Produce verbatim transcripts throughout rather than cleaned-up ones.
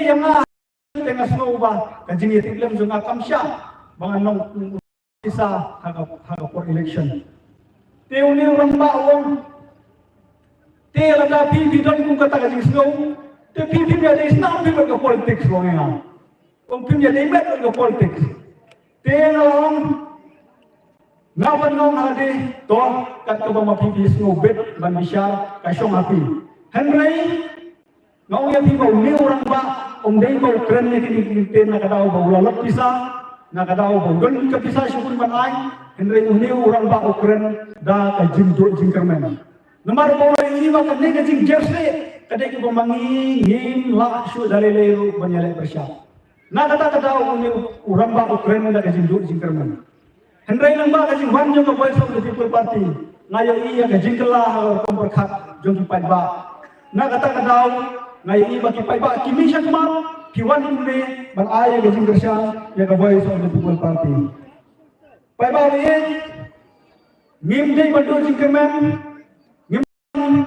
ïa nga, te nga sngew ba ka jingïatiplem jong nga kam shah ba ngan long pisa ha ka, ha ka por election. Te une u rangbah u ong, te lada phi phi don kum kata ka jingsngew, te phi phim ïadei snam phi bad ka politics, u ong ïa nga. Ong phim ïadei met bad ka politics. Te nga ong, nga ban ong ha lade, to, kat kaba ma phi phi sngew bit ban bishar, ka shong ha phi. Hynrei nga ong ïa phi ba une u rangbah um dei ba u kren ïa kine ki ktien na ka daw ba u la lot pisa, na ka daw ba u don ka pisa sha bun ban ai. Hynrei une u rangbah u kren da ka jingduh jingkyrmen. Namar ba u la ïohi ba kane ka jingjer slieh ka dei kaba ma ngi ngim lah shuh da lei lei ruh ban ïaleh pyrshah. Na kata ka daw une u rangbah u kren da ka jingduh jingkyrmen. Hynrei lyngba ka jingwan jong ka Voice of the People Party, nga ïohi ïa ka jingkylla ha ka rukom pyrkhat jong ki paidbah. Na kata ka daw nga ïohi ba ki paidbah ki mih shakhmat, ki wan kumne ban ai ïa ka jingkyrshan ïa ka Voice of the People Party. Paidbah ba ïeit, ngim dei ban duh jingkyrmen, ngim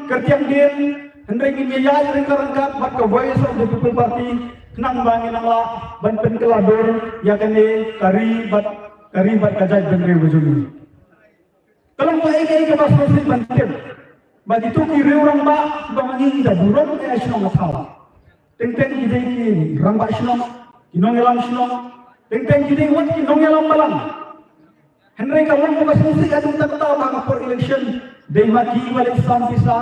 kyrtiang dien, hynrei ngin ïaid ryngkat ryngkat bad ka Voice of the People Party, khnang ba ngin nang lah ban pynkylla dur ïa kane ka ri bad, ka ri bad ka jaitbynriew ka jong ngi. Ka long kaei kaei kaba sngewsih ban tip ba kito ki riew rangbah kiba ma ngi ngi da burom ïa shnong ka thaw. Teng teng ki dei ki rangbah shnong, ki nongïalam shnong, teng teng ki dei wat ki nongïalam balang. Hynrei ka long kaba sngewsih haduh katta katta ba ha ka por election dei ma ki ba leit sam pisa.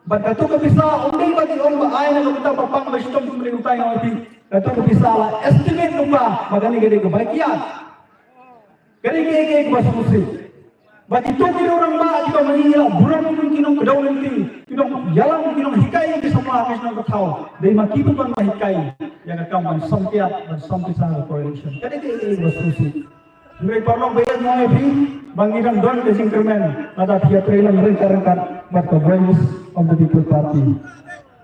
Bad kato ka pisa ym dei ba ki ong ba ai na ka bynta ba pang ba shitom kumne kumtai, nga ong ïa phi. Kato ka pisa la estimate lypa ba kane ka dei kaba kiad. Ka dei kaei kaei kaba sngewsih. Ba kito ki riew rangbah kiba ma ngi ngi la burom kum ki nongkdew lynti, ki nongïalam, ki nonghikai ki samla ka shnong ka thaw, dei ma ki ban hikai ïa ka kam ban samkiat ban sam pisa ha ka por election. Ka dei kaei kaei kaba sngewsih. Hynrei paralok ba ïeit, nga ong ïa phi ba ngi dang don ka jingkyrmen lada phi ïatrei lang ryngkat ryngkat bad ka Voice of the People Party.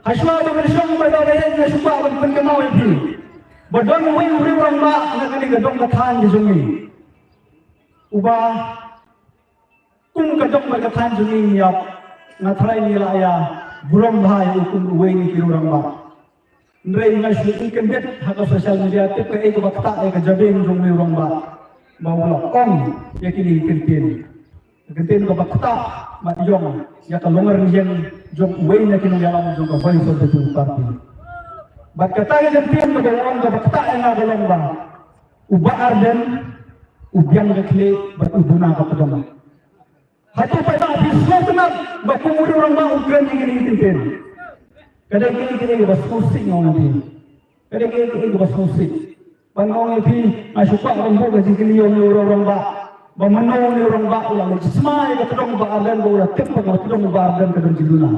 Hashwa ba ngin shong, paidbah ba ïeit, nga shu kwah ban pynkynmaw ïa phi ba don uwei u riew rangbah na kane ka dong ka thaiñ ka jong ngi uba kum ka dong bad ka thaiñ jong ngi ngi ïap, nga tharai ngi la ïa burom bha ïa u kum uwei na ki riew rangbah. Hynrei nga shu ïohi kyndit ha ka social media, tip kaei kaba ktah ïa ka jabieng jong u riew rangbah ba u la ong ïa kine ki kyntien. Ka kyntien kaba ktah bad ïong ïa ka longrynieng jong uwei na ki nongïalam jong ka Voice of the People Party. Bad kata ka kyntien kaba u ong kaba ktah ïa nga ka long ba u Bah Ardent u biang ka khlieh bad u duna ka pdong. Hato paidbah phi sngewtynnat ba kum u riew rangbah u kren ïa kine ki kyntien? Ka dei kaei kaei kaba sngewsih, nga ong ïa phi. Ka dei kaei kaei kaba sngewsih. Bad nga ong ïa phi, nga shu kwah ban buh ka jingkylli ïa une u riew rangbah ba mano une u rangbah u la leit sma ïa ka pdong u Bah Ardent ba u la tip ba ka pdong u Bah Ardent ka don jingduna.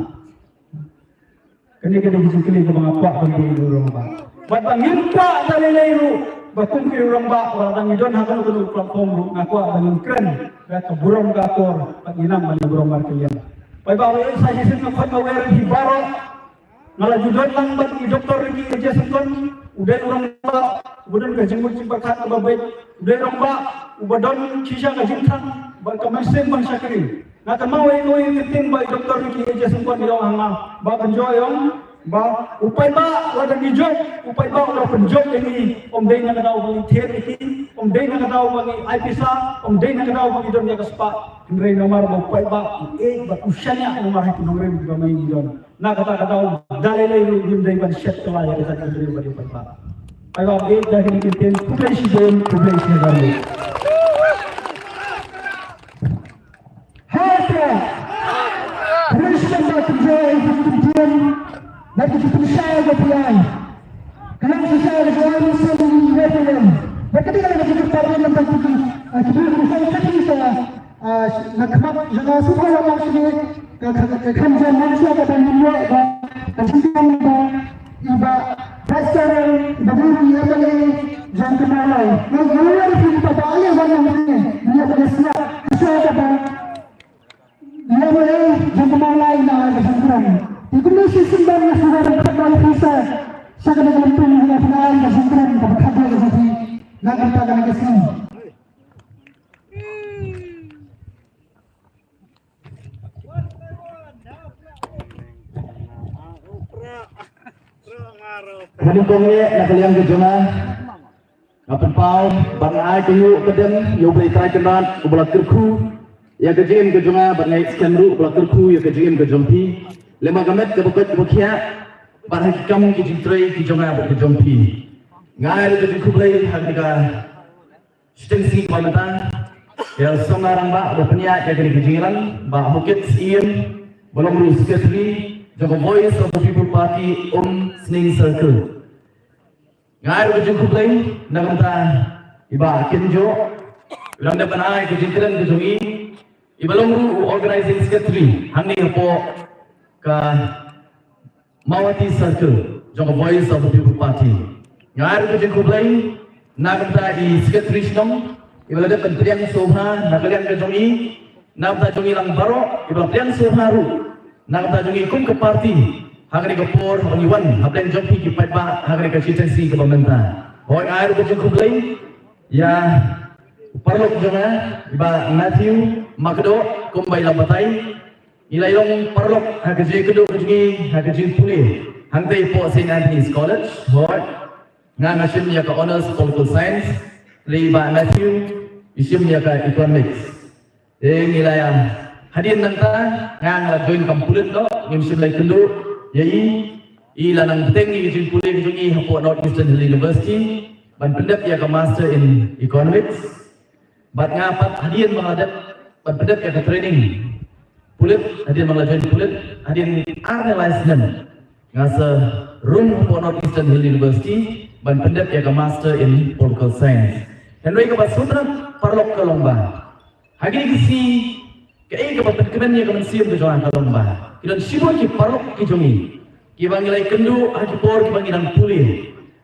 Kane ka dei ka jingkylli kaba nga kwah ban buh ïa u riew rangbah. Bad ba ngim kwah da lei lei ruh ba kum ki riew rangbah, ba lada ngi don ha kano kano platform ruh, nga kwah ba ngin kren da ka burom ka akor bad ngin nang ban burom markylliang. Paidbah ba ïeit, sa shisien nga khot nga wer ïa phi baroh. Nga la ju don lang bad i Doctor Ricky A J Syngkon, u dei u rangbah uba don ka jingmut jingpyrkhat kaba beit, u dei u rangbah uba don shisha ka jingthang bad ka mynsiem ban shakri. Nga kynmaw ïa kawei ka ktien ba i Doctor Ricky A J Syngkon i ong ha nga, Bah Kynjoh, i ong ba u paidbah lada ngi jop, u paidbah u la pynjop ïa ngi, ym dei na ka daw ba ngi thied ïa ki, ym dei na ka daw ba ngi ai pisa, ym dei na ka daw ba ngi don ïa ka spah, hynrei namar ba u paidbah u ïeit bad u shaniah namar ha ki nongrim kiba ma ngi ngi don. Na kata ka daw da lei lei ruh ngim dei ban shet kylla ïa ka jaitbynriew bad u paidbah. Paidbah, eh, da kine ki ktien, khublei shibun, khublei shihajar nguh. Hei, khublei shibun Bah Kynjoh ïa ki ktien bad ki jingpynshai ba phi ai. Ka long shisha ka jingpynshai ba phi ai. Bad ka dei ka long ka jingpynshai ba phi ai. Ah, ki jingpynshai ba phi ai. Ah, na khmat jong nga shu ïa mak shuh ka, ka, ka, ka kynja, nga shu ïa ka ban ïoh ka, ka jingkam ba i Bah Vice Chairman, i Bah Duri, i M L A jong ka Mawlai. Nga ïoh ïa ka ba ba ale wan ïa ka, ïa ka sna, shu ïa ka ba i M L A jong ka Mawlai na ka jingkam. Te kumne shi symbai nga shu ïa ka ba officer sha ka na ka lynti na ka jingkam ka ba khadar ka jingkam na ka ta ka na ka sna. Kong ne na ka liang ka jong nga, nga pynpaw ba nga ai ka ïuh ka dem ïa U Blei Trai Kynrad uba la kyrkhu ïa ka jingim ka jong nga, ba nga skhem ruh uba la kyrkhu ïa ka jingim ka jong phi. Lem ha ka met kaba koit kaba khiah bad ha ki kam ki jingtrei ki jong nga bad ki jong phi. Nga ai ruh ka jingkhublei ha ka Siteng Sing Kwan Tang, ïa Samla Rangbah ba pynïaid ïa kane ka jingïalang, Bah Hokit Syiem ba long ruh Secretary jong ka Voice of the People Party Umsning Circle. Nga ai ruh ka jingkhublei na ka bynta i Bah Kin Joh, i ba la dep ban ai ka jingkren ka jong i, i ba long ruh u Organizing Secretary hangne hapoh ka Mawhati Circle jong ka Voice of the People Party. Nga ai ruh ka jingkhublei na ka bynta i Secretary Shnong, i ba la dep ban pdiang sngewbha na ka liang ka jong i, na ka bynta jong i lang baroh i ba la pdiang sngewbha ruh na ka bynta jong i kum ka party ha kane ka por haba ngi wan ha pdeng jong phi ki paidbah ha kane ka Siteng Sing kaba mynta. Hooid, nga ai ruh ka jingkhublei ïa u paralok jong nga, i Bah Matthew Makdoh, kumba i la batai, i la long paralok ha ka jingkynduh ka jong i ha ka jingpule hangtei hapoh Saint Anthony's College. Hooid, nga nga shim ïa ka Honours Political Science, hynrei i Bah Matthew i shim ïa ka Economics. Te ngi la ïa, hadien nangta nga nga la join kam pulit noh, ngim shym la ïakynduh ïa i. I la nang bteng ïa ka jingpule ka jong i hapoh North Eastern Hill University ban pyndep ïa ka Master in Economics. Bad nga pat hadien ba nga la dep ban pyndep ïa ka training pulit, hadien ba nga la join pulit, hadien ar ne lai snem nga sa rung hapoh North Eastern Hill University ban pyndep ïa ka Master in Political Science. Hynrei kaba sngewtynnat paralok ka long ba ha kine ki sngi kaei kaba pynkmen ïa ka mynsiem ka jong nga ka long ba ki don shibun ki paralok ki jong ngi kiba ngi la ïakynduh ha ki por kiba ngi dang pule.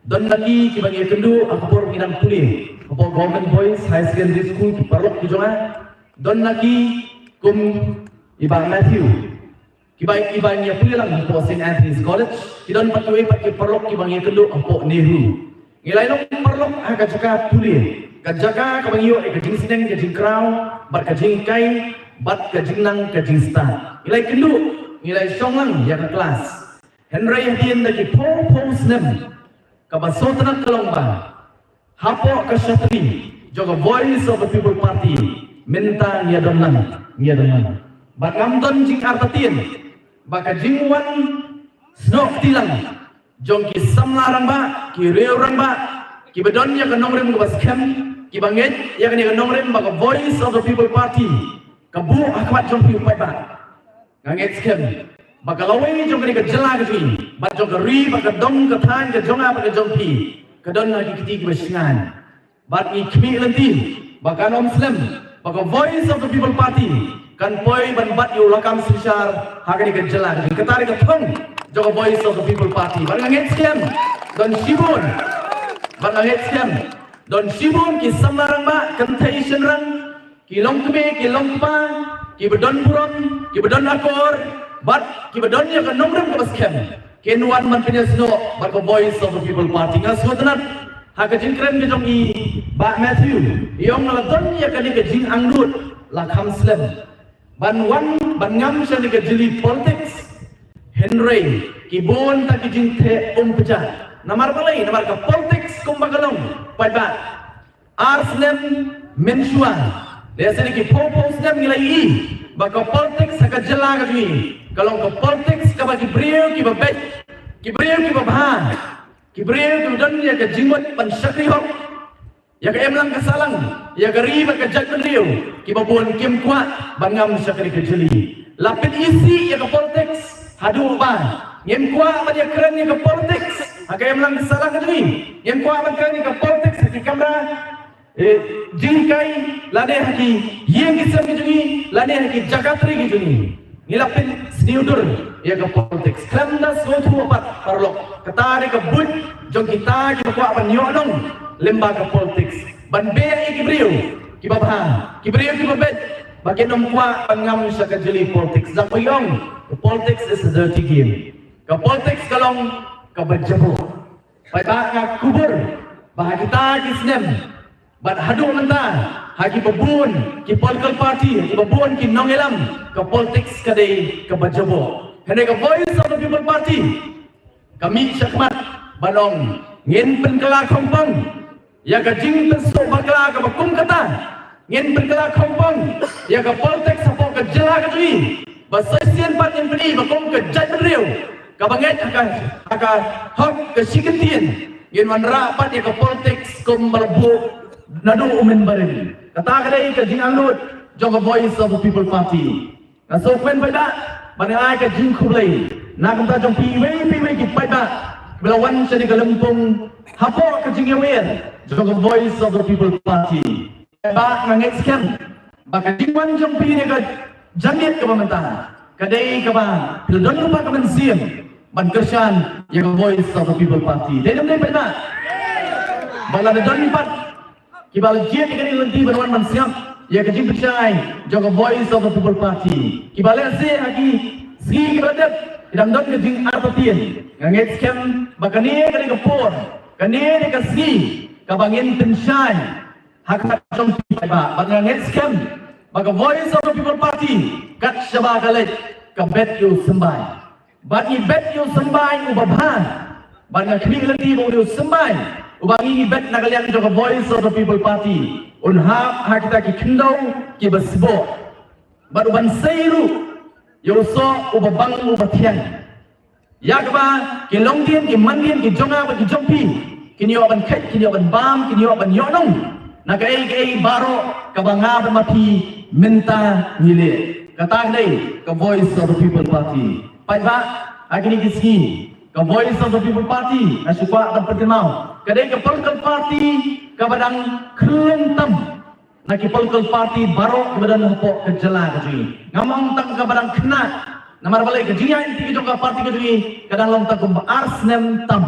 Don na ki kiba ngi ïakynduh ha ki por ngi dang pule hapoh Government Boys Higher Secondary School, ki paralok ki jong nga. Don na ki kum i Bah Matthew, kiba, kiba ngi ïa pule lang hapoh Saint Anthony's College. Ki don pat kiwei pat ki paralok kiba ngi ïakynduh hapoh NEHU. Ngi la ïa long paralok ha ka jaka pule, ka jaka kaba ngi ïoh ïa ka jingsneng ka jingkraw bad ka jinghikai bad ka jingnang ka jingstad. Ngi la ïakynduh, ngi la ïa shong lang ïa ka klas. Hynrei hadien da ki phew phew snem, kaba sngewtynnat ka long ba hapoh ka shatri jong ka Voice of the People Party mynta ngi ïa don lang, ngi ïa don lang. Bad ngam don jingartatien ba ka jingwan snoh kti lang jong ki samla rangbah, ki riew rangbah kiba don ïa ka nongrim kaba skhem, kiba ngeit ïa kane ka nongrim ba ka Voice of the People Party ka buh ha khmat jong phi u paidbah. Nga ngeit skhem ba ka lawei jong kane ka jylla ka jong ngi bad jong ka ri bad ka dong ka thaiñ ka jong nga bad ka jong phi ka don ha ki kti kiba shngaiñ. Bad ngi khmih lynti ba kan ym slem ba ka Voice of the People Party kan poi ban bat ïa u lakam synshar ha kane ka jylla ka jong ngi. Kata dei ka thong jong ka Voice of the People Party. Bad nga ngeit skhem don shibun, bad nga ngeit skhem don shibun ki samla rangbah, kynthei shynrang, ki longkmie ki longkpa, kiba don burom, kiba don akor bad kiba don ïa ka nongrim kaba skhem, kin wan ban pynïasnoh bad ka Voice of the People Party. Nga sngewtynnat ha ka jingkren ka jong i Bah Matthew, i ong la don ïa kane ka jingangnud, la kham slem ban wan ban ngam sha kane ka jylli politics. Hynrei ki bun ta ki jingtheh um pjah. Namar balei? Namar ka politics kumba ka long, paidbah, ar snem mynshuwa, lehse ki phew phew snem ngi la ïohi ba ka politics ha ka jylla ka jong ngi ka long ka politics kaba ki briew kiba beit, ki briew kiba bha, ki briew kiba don ïa ka jingmut ban shakri hok ïa ka imlang ka sahlang, ïa ka ri bad ka jaitbynriew, kiba bun kim kwah ban ngam sha kane ka jylli. La pynisih ïa ka politics haduh ba ngim kwah ban ïakren ïa ka politics ha ka imlang ka sahlang ka jong ngi. Ngim kwah ban kren ïa ka politics ha ki kamra, eh, jinghikai, lane ha ki ïing ki sem ki jong ngi, lane ha ki jaka trei ki jong ngi. Ngi la pynsniew dur ïa ka politics. Khlem da sngewthuh pat paralok, kata dei ka buit jong kita kiba kwah ban ïoh nong lyngba ka politics, ban beh ïa ki briew kiba bha, ki briew kiba beit, ba kin ym kwah ban ngam sha ka jylli politics. Dang ba ong ka politics is a dirty game. Ka politics ka long kaba jaboh. Paidbah, nga kubur ba ha kita ki snem bad haduh mynta, ha kiba bun ki political party, ha kiba bun ki nongïalam, ka politics ka dei kaba jaboh. Hynrei ka Voice of the People Party ka mih shakhmat Ba long ngin pynkylla khongpong ïa ka jingpynsuh bakla kaba kum kata. Ngin pynkylla khongpong ïa ka politics hapoh ka jylla ka jong ngi. Ba sa shisien pat ngin pyni ba kum ka jaitbynriew kaba ngeit ha ka, ha ka hok ka shi kyntien, ngin wanrah pat ïa ka politics kum ba la buh naduh u mynbarim. Kata ka dei ka jingangnud jong ka Voice of the People Party. Nga sngewkmen paidbah, bad nga ai ka jingkhublei na ka bynta jong phi iwei pa iwei ki paidbah kiba la wan sha kane ka lympung hapoh ka jingïawer jong ka Voice of the People Party. Paidbah, nga ngeit skhem ba ka jingwan jong phi ha kane ka janmiet kaba mynta ka dei kaba phi la don lypa ka mynsiem ban kyrshan ïa ka Voice of the People Party. Dei ne ym dei paidbah? Ba lada don pat kiba la jied ïa kane ka lynti ban wan ban sngap ïa ka jingpynshai jong ka Voice of the People Party, kiba lehse ha ki sngi kiba la dep ki dang don ka jingartatien, nga ngeit skhem ba kane ka dei ka por, kane ka dei ka sngi kaba ngin pynshai ha khmat jong phi paidbah. Bad nga ngeit skhem ba ka Voice of the People Party kat shaba ka leit ka bet ïa u symbai. Bad ngi bet ïa u symbai uba bha. Bad nga khmih lynti ba une u symbai uba ngi ngi bet na ka liang jong ka Voice of the People Party un hap ha kita ki khyndew kiba sboh. Bad u ban sei ruh ïa u soh uba bang uba thiang, ïa kaba ki longdien ki mandien ki jong nga bad ki jong phi kin ïoh ban kheit, kin ïoh ban bam, kin ïoh ban ïohnong na kaei kaei baroh kaba nga bad ma phi mynta ngi leh. Kata ka dei ka Voice of the People Party. Paidbah, ha kine ki sngi ka Voice of the People Party, nga shu kwah ban pynkynmaw, ka dei ka political party kaba dang khlung tam na ki political party baroh kiba don hapoh ka jylla ka jong ngi. Ngam ong tang kaba dang khynnah, namar balei ka jingïaid lynti ka jong ka party ka jong ngi ka dang long tang kumba ar snem tam,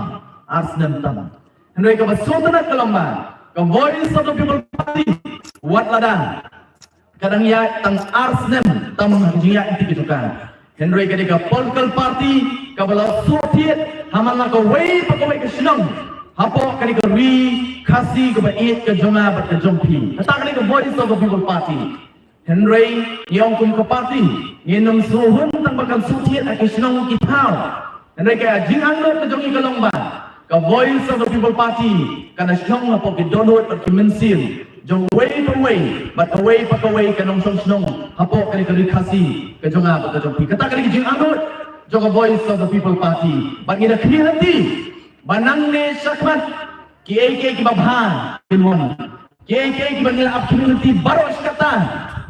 ar snem tam. Hynrei kaba sngewtynnat ka long ba ka Voice of the People Party, wat lada ka dang ïaid tang ar snem tam ha ka jingïaid lynti ka jong ka, hynrei ka dei ka political party kaba la shu thied ha man la kawei pa kawei ka shnong hapoh kane ka ri Khasi kaba ïeit ka jong nga bad ka jong phi. Kata ka dei ka Voice of the People Party. Hynrei ngi ong kum ka party ngin ym shu hun tang ba kan shu thied ha ki shnong ki thaw. Hynrei ka jingangnud ka jong ngi ka long ba ka Voice of the People Party kan da shong hapoh ki dohnud bad ki mynsiem jong uwei pa uwei bad kawei pa kawei ka nongshong shnong hapoh kane ka ri Khasi ka jong nga bad ka jong phi. Kata ka dei ka jingangnud jong ka Voice of the People Party. Bad ngi da khmih lynti ba nangne shakhmat kiei kiei kiba bha kin wan, kiei kiei kiba ngi la ap khmih lynti baroh shi katta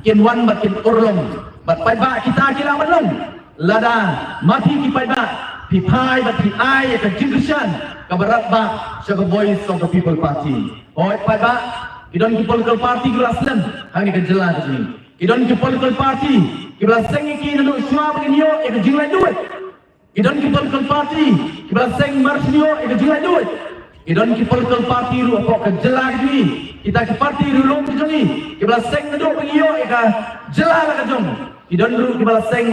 kin wan bad kin urlong. Bad paidbah, kita ki lah ban long lada ma phi ki paidbah phi phai bad phi ai ïa ka jingkyrshan kaba radbah sha ka Voice of the People Party. Hooid paidbah, ki don ki political party kiba la slem hangne ka jylla ka jong ngi. Ki don ki political party kiba la seng ïa ki naduh shuwa ba ngin ïoh ïa ka jinglaitluid. Ki don ki political party kiba la seng mar shu ïoh ïa ka jinglaitluid. Ki don ki political party ruh hapoh ka jylla ka jong ngi, kita ki party ri lum ka jong ngi, kiba la seng naduh ba ngi ïoh ïa ka jylla la ka jong. Ki don ruh kiba la seng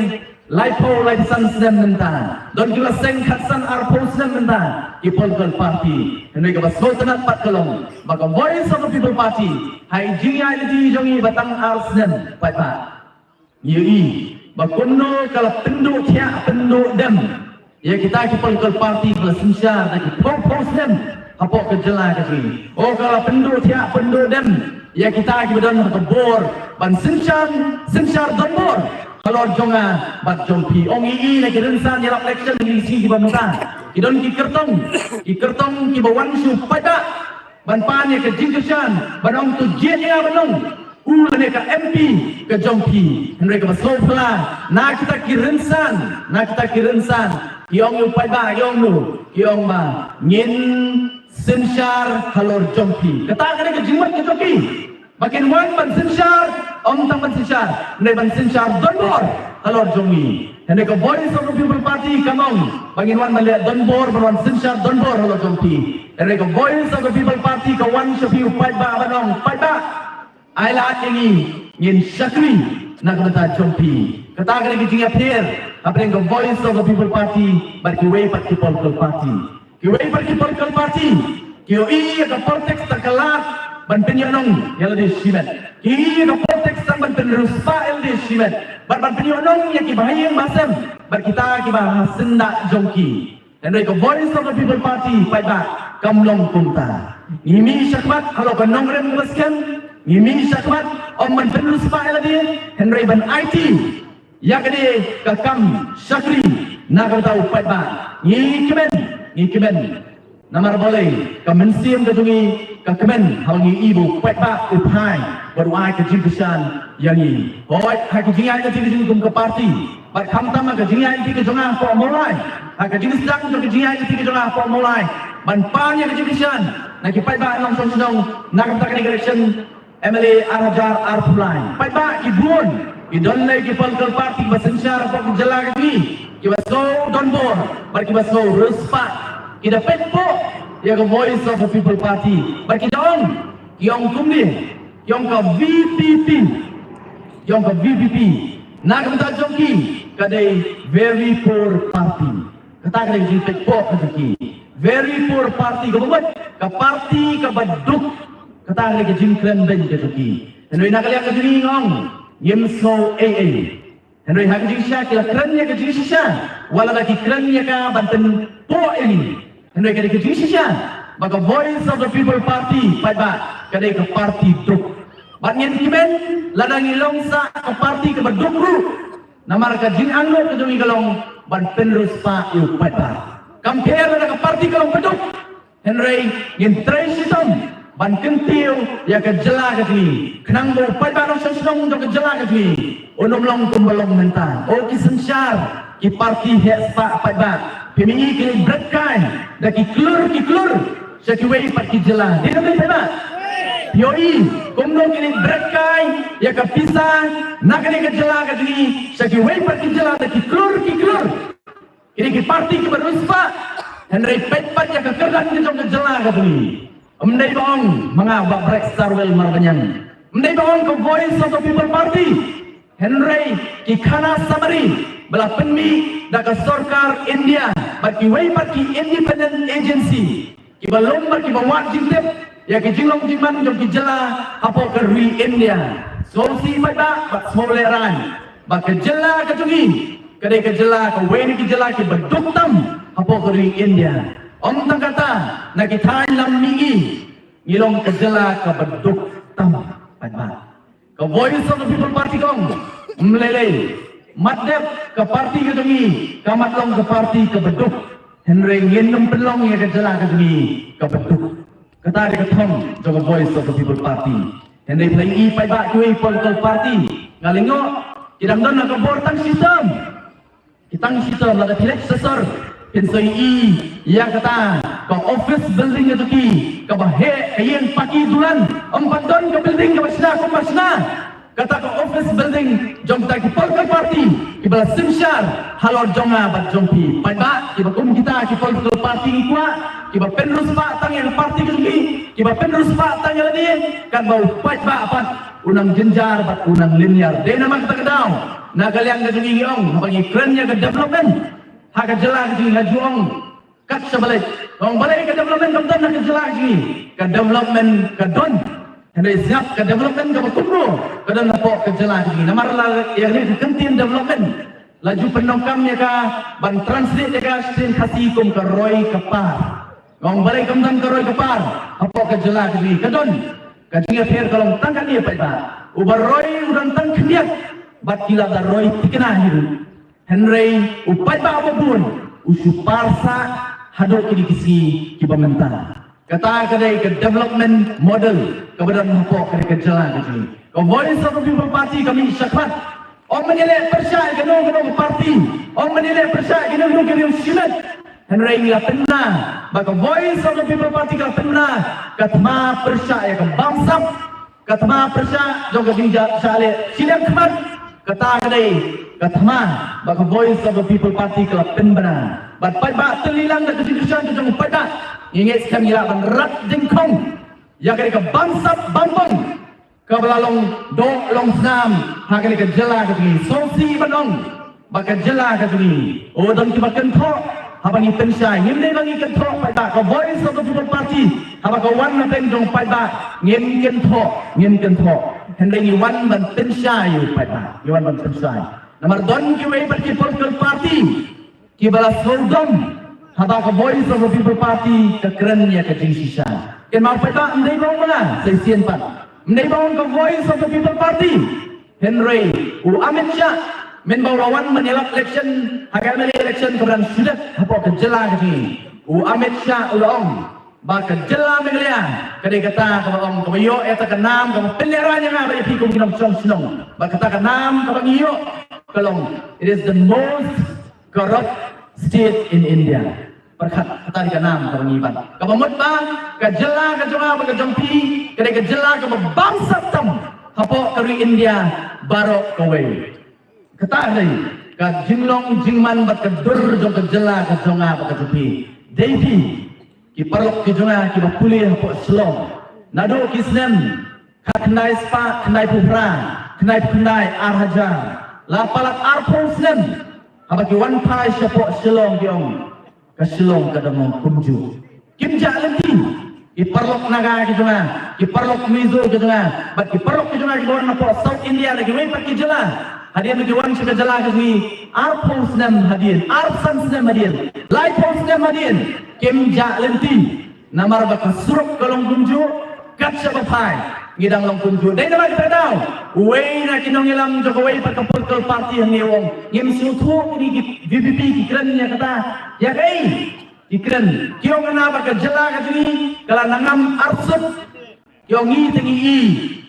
laiphew laiphew san snem mynta. Don kiba la seng khatsan arphew snem mynta. Ki political party. Hynrei kaba sngewtynnat pat ka long ba ka Voice of the People Party ha i jingïaid lynti jong ngi ba tang ar snem paidbah, ngi ïohi ba kumno ka la pynduh thiah pynduh dem ïa kita ki political party ba la synshar da ki phew phew snem hapoh ka jylla ka jong ngi. O, ka la pynduh thiah pynduh dem ïa kita kiba don ha ka bor ban synshar, synshar donbor halor jong nga bad jong phi. Ong i i na ki rynsan ïalap election ki sngi kiba mynta, ki don ki kyrtong, ki kyrtong kiba wan shu paidbah ban pan ïa ka jingkyrshan, ban ong to jied ïa nga ban long u lane ka M P ka jong phi. Hynrei kaba sngewphylla na kita ki rynsan, na kita ki rynsan ki ong ïa u paidbah, ki ong no, ki ong ba ngin synshar halor jong phi. Kata ka dei ka jingmut ka jong ki. Ba kin wan ban synshar, ym tang ban synshar, hynrei ban synshar donbor halor jong ngi. Hynrei ka Voice of the People Party kam ong ba ngin wan ban leh donbor, ban wan synshar donbor halor jong phi. Hynrei ka Voice of the People Party ka wan sha phi u paidbah ban ong, paidbah, ai lad ïa ngi, ngin shakri na ka bynta jong phi. Kata ka dei ka jingïapher hapdeng ka Voice of the People Party bad kiwei pat ki political party. Kiwei pat ki political party ki ïohi ïa ka politics tang ka lad ban pynïohnong ïa lade shimet. Ki ïohi ïa ka politics tang ban pynriewspah ïa lade shimet bad ban pynïohnong ïa ki bahaïing bahasem bad kita kiba ha syndah jong ki. Hynrei ka Voice of the People Party paidbah kam long kumta. Ngi mih shakhmat halor ka nongrim kaba skhem, ngi mih shakhmat ym ban pynriewspah ïa lade, hynrei ban aiti ïa kane ka kam shakri na ka bynta u paidbah. Ngi kmen, ngi kmen. Namar balei, ka mynsiem ka jong ngi ka kmen haba ngi i ba u paidbah u phai bad u ai ka jingkyrshan ïa ngi. Hooid, ha ka jingïaid lynti ka jong ngi kum ka party, bad khamtam ha ka jingïaid lynti ka jong nga hapoh Mawlai, ha ka jingsdang jong ka jingïaid lynti ka jong nga hapoh Mawlai ban pan ïa ka jingkyrshan na ki paidbah nongshong shnong na ka bynta kane ka election M L A ar hajar arphew lai. Paidbah ki bun, ki don lei ki political party kiba synshar hapoh ka jylla ka jong ngi, kiba sngew donbor bad kiba sngew riewspah, ki da peit poh ïa ka Voice of the People Party bad ki da ong, ki ong kumne, ki ong ka V P P, ki ong ka V P P na ka bynta jong ki ka dei very poor party. Kata ka dei ka jingpeit poh ka jong ki. Very poor party, kaba mut ka party kaba duk. Kata ka dei ka jingkren beiñ ka jong ki. Hynrei na ka liang ka jong ngi, nga ong, ngim sngew ei ei. Hynrei ha ka jingshisha ki la kren ïa ka jingshisha, wat lada ki kren ïa ka ban pynpoh ïa ngi. Hynrei ka dei ka jingshisha ba ka Voice of the People Party paidbah ka dei ka party duk. Bad ngin kmen lada ngi long sa ka party kaba duk ruh. Namar ka jingangnud ka jong ngi ka long ban pynriewspah ïa u paidbah. Kam pher lada ka party ka long ba duk, hynrei ngin trei shitom ban kyntiew ïa ka jylla ka jong ngi, khnang ba u paidbah nongshong shnong jong ka jylla ka jong ngi un ym long kumba long mynta. O ki synshar, ki party heh spah paidbah, phi mynta ki leit bret kai da ki klur ki klur sha kiwei pat ki jylla. Dei ne em dei paidbah? Phi ïohi kumno ki leit bret kai ïa ka pisa na kane ka jylla ka jong ngi sha kiwei pat ki jylla da ki klur ki klur. Kine ki party kiba riewspah, hynrei peit pat ïa ka kyrdan ka jong ka jylla ka jong ngi. Ym dei ba ong ma nga Bah Brightstarwell Marbaniang, ym dei ba ong ka Voice of the People Party, hynrei ki khana summary ba la pynmih da ka sorkar India bad kiwei pat ki independent agency, kiba lum bad kiba wad jingtip ïa ki jinglong jingman jong ki jylla hapoh ka ri India. Sngewsih paidbah bad sngewlehrain ba ka jylla ka jong ngi ka dei ka jylla, kawei na ki jylla kiba duk tam hapoh ka ri India. Ym tang kata, na ki thaiñ lam mihngi ngi long ka jylla kaba duk tam paidbah. Ka Voice of the People Party ka ong, ym lei lei, mat dep ka party ka jong ngi ka mat long ka party kaba duk, hynrei ngin ym pynlong ïa ka jylla ka jong ngi kaba duk. Kata dei ka thong jong ka Voice of the People Party. Hynrei phi la ïohi paidbah, kiwei political party, nga lyngngoh, ki dang don ha ka bor tang shi term. Ki tang shi term. Lada phi leit sha sor phin sa ïohi ïa kata ka office building ka jong ki kaba heh, ka ïing paki dulan. Ym pat don ka building kaba shna kumba shna kata ka office building jong kita ki political party kiba la synshar halor jong nga bad jong phi. Paidbah, kiba kum kita ki political party ngi kwah kiba pynriewspah tang ïa ka party ka jong ki, kiba pynriewspah tang ïa lade, katba u paidbah pat u nang jynjar bad u nang lyniar. Dei namar kata ka daw na ka liang ka jong ngi ngi ong, haba ngi kren ïa ka development ha ka jylla ka jong ngi, nga ju ong kat shaba leit, nga ong balei ka development kam don ha ka jylla ka jong ngi. Ka development ka don, hynrei sngap ka development kaba kumno ka don hapoh ka jylla ka jong ngi. Namar la ïa kane ka kyntien development la ju pyndonkam ïa ka ban translate ïa ka sha ktien Khasi kum ka roi ka par. Nga ong balei kam don ka roi ka par hapoh ka jylla ka jong ngi. Ka don. Ka jingïapher ka long tang katne paidbah, uba roi u don tang khyndiat bad ki la da roi thikna hi ruh. Hynrei u paidbah uba bun u shu par sah haduh kine ki sngi kiba mynta. Kata ka dei ka development model kaba don hapoh kane ka jylla ka jong ngi. Ka Voice of the People Party ka mih shakhmat. Ym ban ïaleh pyrshah ïa kano kano ka party, ym ban ïaleh pyrshah ïa kano kano ka riew shimet. Hynrei ngi la pynbna, ba ka Voice of the People Party ka la pynbna ka thma pyrshah ïa ka bamsap, ka thma pyrshah jong ka jingjia shah leh shiliang khmat. Kata ka dei ka thma ba ka Voice of the People Party ka la pynbna. Bad paidbah, tylli lang da ka jingkyrshan ka jong u paidbah, ngi ngeit skhem ngi lah ban rat dyngkhong ïa kane ka bamsap bambong kaba la long doh long snam ha kane ka jylla ka jong ngi. Sngewsih ban ong ba ka jylla ka jong ngi, o, don kiba kynthoh haba ngi pynshai. Ngim dei ba ngi kynthoh paidbah, ka Voice of the People Party haba ka wan na pdeng jong paidbah ngim kynthoh, ngim kynthoh. Hynrei ngi wan ban pynshai ïa u paidbah, ngi wan ban pynshai. Namar don kiwei pat ki political party kiba la sngewdom Haba ka Voice of the People Party ka kren ïa ka jingshisha. Kynmaw paidbah, ym dei ba ong ma nga, sa shisien pat. Ym dei ba ong ka Voice of the People Party. Hynrei u Amit Shah, mynba u la wan ban ïalap election, ha ka M L A election kaba dang shu dep hapoh ka jylla ka jong ngi, u Amit Shah u la ong ba ka jylla Meghalaya ka dei kata kaba ong, kaba ïoh ïa kata ka nam kaba pynlehraiñ ïa nga bad ïa phi kum ki nongshong shnong. Bad kata ka nam kaba ngi ïoh ka long, it is the most corrupt state in India. Pyrkhat, kata dei ka nam kaba ngi ban. Kaba mut ba ka jylla ka jong nga bad ka jong phi ka dei ka jylla kaba bamsap tam hapoh ka ri India baroh kawei. Kata dei ka jinglong jingman bad ka dur jong ka jylla ka jong nga bad ka jong phi. Dei phi ki paralok ki jong nga kiba pule hapoh Shillong, naduh ki snem khatkhyndai spah khyndaiphew phra, khyndaiphew khyndai, ar hajar, la palat arphew snem, haba ki wan phai shapoh Shillong ki ong, ka Shillong ka dang long kumjuh. Kim jah lynti. Ki paralok Naga ki jong nga, ki paralok Mizo ki jong nga, bad ki paralok ki jong nga kiba wan napoh South India na kiwei pat ki jylla, hadien ba ki wan sha ka jylla ka jong ngi, arphew snem hadien, arphew san snem hadien, laiphew snem hadien, kim jah lynti. Namar ba ka surok ka long kumjuh, kat shaba phai ngi dang long kumjuh. Dei namar kata ka daw uwei na ki nongïalam jong kawei pat ka political party hangne u ong, ngim sngewthuh kine ki V P P ki kren ïa kata. Ïa kaei ki kren? Ki ong hana ba ka jylla ka jong ngi ka la nangam arsut. Ki ong ngi te ngi i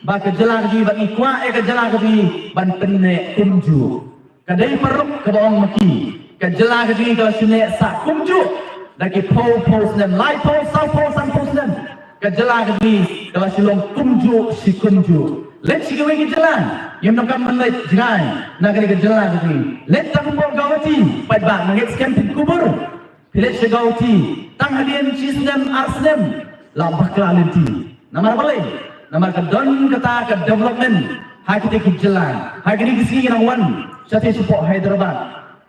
ba ka jylla ka jong ngi bad ngi kwah ïa ka jylla ka jong ngi ban pynneh kumjuh. Ka dei paralok kaba ong ma ki, ka jylla ka jong ngi ka la shu neh sah kumjuh da ki phew phew snem, laiphew, sawphew, sanphew snem. Ka jylla ka jong ngi ka la shu long kumjuh shi kumjuh. Leit sha kiwei ki jylla, ngim donkam ban leit jngai na kane ka jylla ka jong ngi. Leit tang hapoh Guwahati, paidbah, nga ngeit skhem phin kubur. Phi leit sha Guwahati, tang hadien shi snem ar snem la bakla lynti. Namar balei? Namar ka don kata ka development ha kita ki jylla. Ha kine ki sngi ngi nang wan shatei shapoh Hyderabad.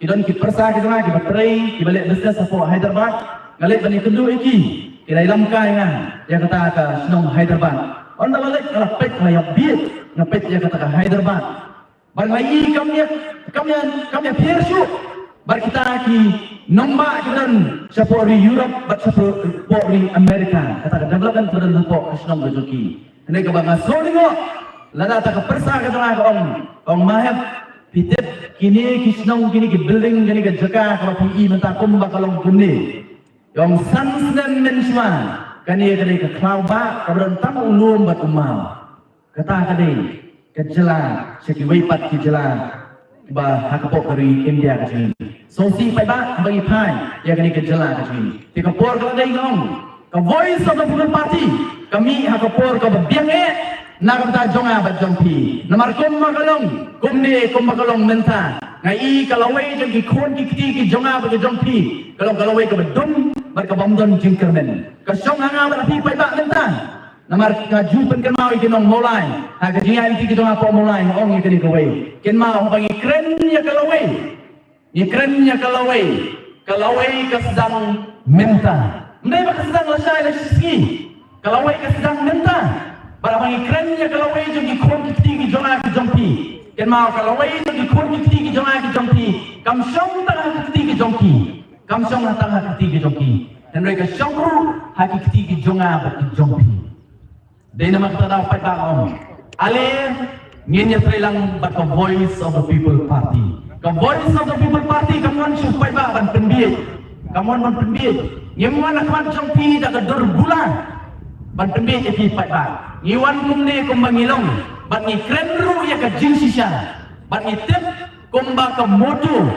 Ki don ki pyrsa ki jong nga kiba trei, kiba leh business hapoh Hyderabad. Nga leit ban ïakynduh ïa ki, ki la ïalam kai nga ïa kata ka shnong Hyderabad. Ynda la leit nga la peit, nga la ïa bieit, nga peit ïa kata ka Hyderabad. Bad nga i kam ïa, kam ïa, kam ïa pher shuh bad kita ki nongbah ki don shapoh ri Europe bad shapoh ri America. Kata ka development ka don hapoh ka shnong ka jong ki. Hynrei kaba nga sngewlyngngoh, lada kata ka pyrsa ka jong nga ka ong, ong ma hep, phi tip kine ki shnong, kine ki building, kine ki jaka kaba phi i mynta kumba ka long kumne. Ong san snem mynshuwa kane ka dei ka khlaw bah kaba don tang u lum bad u maw. Kata ka dei ka jylla sha kiwei pat ki jylla ba ha ka pok ka ri India ka jong ngi. Sngewsih paidbah haba ngi phai ïa kane ka jylla ka jong ngi. Te ka por ka la dei nga ong, ka Voice of the People Party ka mih ha ka por kaba biang eh na ka bynta jong nga bad jong phi. Namar kumba ka long kumne, kumba ka long mynta, nga i ka lawei jong ki khun ki kti ki jong nga bad ki jong phi ka long ka lawei kaba dum bad kabym don jingkyrmen. Ka shong ha nga bad ha phi paidbah mynta. Namar nga ju pynkynmaw ïa ki nong Mawlai ha ka jingïaid lynti ka jong nga hapoh Mawlai, nga ong ïa kane kawei. Kynmaw haba ngi kren ïa ka lawei, ngi kren ïa ka lawei, ka lawei ka sdang mynta. Ym dei ba ka sdang lashai lashisngi. Ka lawei ka sdang mynta. Bad haba ngi kren ïa ka lawei jong ki khun ki kti ki jong nga ki jong phi, kynmaw ka lawei jong ki khun ki kti ki jong nga ki jong phi kam shong tang ha ki kti ki jong ki. Kam shong tang ha ki kti ki jong ki, hynrei ka shong ruh ha ki kti ki jong nga bad ki jong phi. Dei namar kata daw paidbah ong, ale ngin ïatreilang bad ka Voice of the People Party. Ka Voice of the People Party kam wan shuh paidbah ban pynbieit. Kam wan ban pynbieit. Ngim wan ha khmat jong phi da ka dur bula ban pynbieit ïa phi paidbah. Ngi wan kumne kumba ngi long bad ngi kren ruh ïa ka jingshisha. Bad ngi tip kumba ka motto,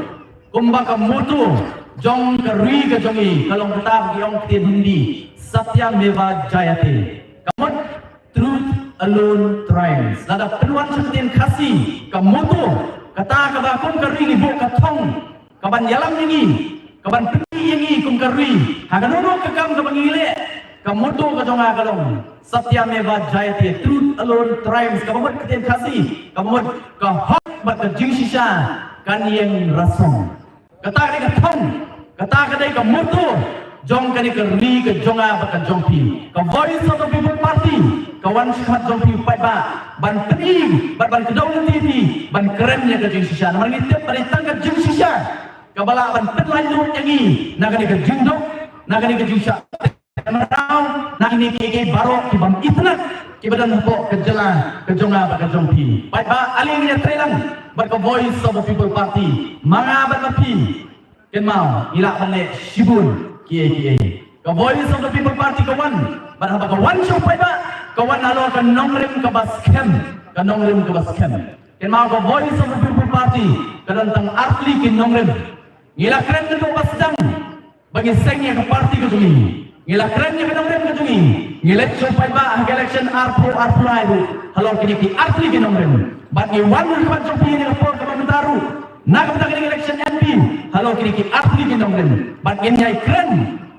kumba ka motto jong ka ri ka jong ngi ka long kata ba ki ong ktien Hindi, Satya Meva Jayate. Ka mut Truth Alone Triumphs. Lada pynwan sha ktien Khasi, ka motto, kata kaba kum ka ri ngi buh ka thong kaban ïalam ïa ngi, kaban pyni ïa ngi kum ka ri ha kano kano ka kam kaba ngi leh. Ka motto ka jong nga ka long Satya Meva Jayate, Truth Alone Triumphs. Kaba mut ktien Khasi, kaba mut ka hok bad ka jingshisha kan ïeng rasong. Kata ka dei ka thong, kata ka dei ka motto jong kane ka ri ka jong nga bad ka jong phi. Ka Voice of the People Party ka wan shakhmat jong phi paidbah ban pyni bad ban kdew lynti ïa phi ban kren ïa ka jingshisha. Namar ngi tip ba dei tang ka jingshisha kaba lah ban pynlait lut ïa ngi na kane ka jingduk, na kane ka jingshah mraw, na kine kiei kiei baroh ki bym itynnad kiba don hapoh ka jylla ka jong nga bad ka jong phi. Paidbah, ale ngin ïatreilang bad ka Voice of the People Party, ma nga bad ma phi. Kynmaw, ngi lah ban leh shibun kiei kiei. Ka Voice of the People Party ka wan, bad haba ka wan sha u paidbah, ka wan halor ka nongrim kaba skhem, ka nongrim kaba skhem. Kynmaw, ka Voice of the People Party ka don tang artylli ki nongrim. Ngi la kren naduh ba sdang ba ngi seng ïa ka party ka jong ngi. Ngi la kren ïa ka nongrim ka jong ngi. Ngi leit sha u paidbah ha ka election arphew arphew lai ruh halor kine ki artylli ki nongrim. Bad ngi wan ha khmat jong phi ha kane ka por kaba mynta ruh, na ka bynta kane ka election M P, halor kine ki artylli ki nongrim. Bad ngin ïai kren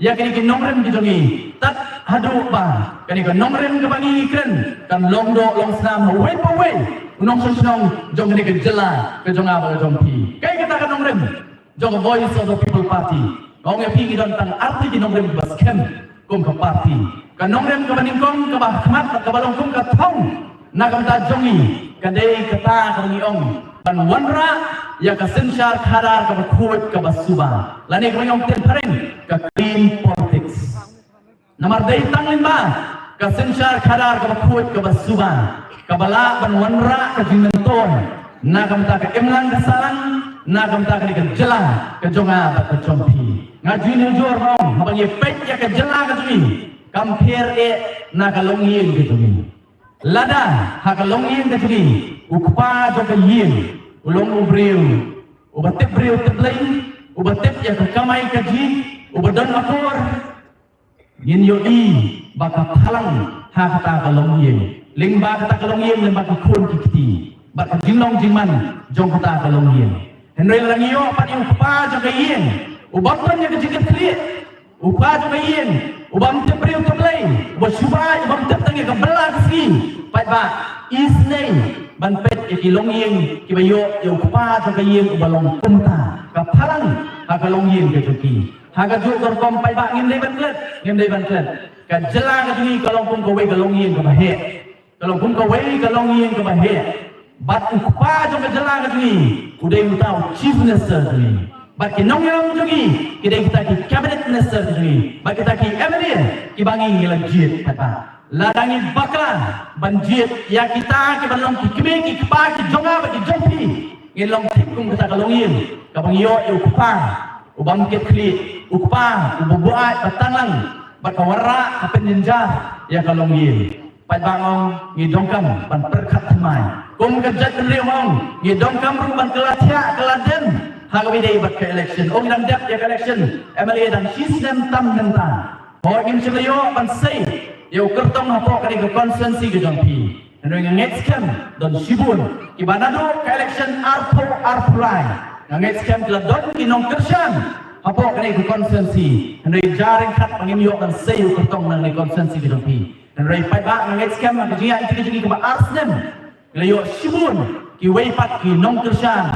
ïa kine ki nongrim ki jong ngi tad haduh ba kane ka nongrim kaba ngi kren kan long doh long snam ha uwei pa uwei u nongshong shnong jong kane ka jylla ka jong nga bad ka jong phi. Kaei kata ka nongrim jong ka Voice of the People Party? Nga ong ïa phi, ngi don tang artylli ki nongrim kiba skhem kum ka party. Ka nongrim kaba nyngkong, kaba ha khmat, kaba long kum ka thong na ka bynta jong ngi, ka dei kata kaba ngi ong ban wanrah ïa ka synshar khadar kaba khuid kaba suba, lane kaba ngi ong ktien phareng ka clean politics. Namar dei tang lyngba ka synshar khadar kaba khuid kaba suba kaba lah ban wanrah ka jingmyntoi na ka bynta ka imlang ka sahlang, na ka bynta kane ka jylla ka jong nga bad ka jong phi. Nga ju ïa jur ba ong, haba ngi peit ïa ka jylla ka jong ngi, kam pher eh na ka longïing ka jong ngi. Lada ha ka longïing ka jong ngi u kpa jong ka ïing u long u briew uba tip briew tip Blei, uba tip ïa ka kamai kajih, uba don akor, ngin ïohi ba ka phalang ha kata ka longïing, lyngba kata ka longïing, lyngba ki khun ki kti bad ka jinglong jingman jong kata ka longïing. Hynrei lada ngi ïoh pat ïa u kpa jong ka ïing u bym don ïa ka jingkitkhlieh, u kpa jong ka ïing u bym tip briew tip Blei, uba shu bai, u bym tip tang ïa ka bylla ka sngi, paidbah, isynei ban peit ïa ki longïing kiba ïoh ïa u kpa jong ka ïing uba long kumta. Ka phalang ha ka longïing ka jong ki. Ha kajuh ka rukom, paidbah, ngim dei ban klet, ngim dei ban klet. Ka jylla ka jong ngi ka long kum kawei ka longïing kaba heh. Ka long kum kawei ka longïing kaba heh. Bad u kpa jong ka jylla ka jong ngi u dei uta u Chief Minister jong ngi. Bad ki nongïalam jong ngi ki dei kita ki Cabinet Minister jong ngi, bad kita ki M L A kiba ngi ngi la jied, paidbah. Lada ngi bakla ban jied ïa kita kiban long ki kmie ki kpa ki jong nga bad ki jong phi, ngin long thik kum kata ka longïing kaba ngi ïoh ïa u kpa u bym kit khlieh, u kpa uba buaid ba tang lang bad ka wanrah ka pynjynjar ïa ka longïing. Paidbah, nga ong ngi donkam ban pyrkhat thymmai. Kum ka jaitbynriew, nga ong ngi donkam ruh ban kylla thiah kylla dem ha kaba ïadei bad ka election. Ong ngi dang dep ïa ka election M L A dang shi snem tam mynta. Hooid, ngim shym la ïoh ban sei ïa u kyrtong hapoh kane ka constituency ka jong phi. Hynrei nga ngeit skhem don shibun kiba naduh ka election arphew arphew lai, nga ngeit skhem ki la don ki nongkyrshan hapoh kane ka constituency. Hynrei jia ryngkat ba ngim ïoh ban sei ïa u kyrtong na kane ka constituency ka jong phi. Hynrei paidbah, nga ngeit skhem ha ka jingïaid lynti ka jong ngi kaba ar snem, ngi la ïoh shibun kiwei pat ki nongkyrshan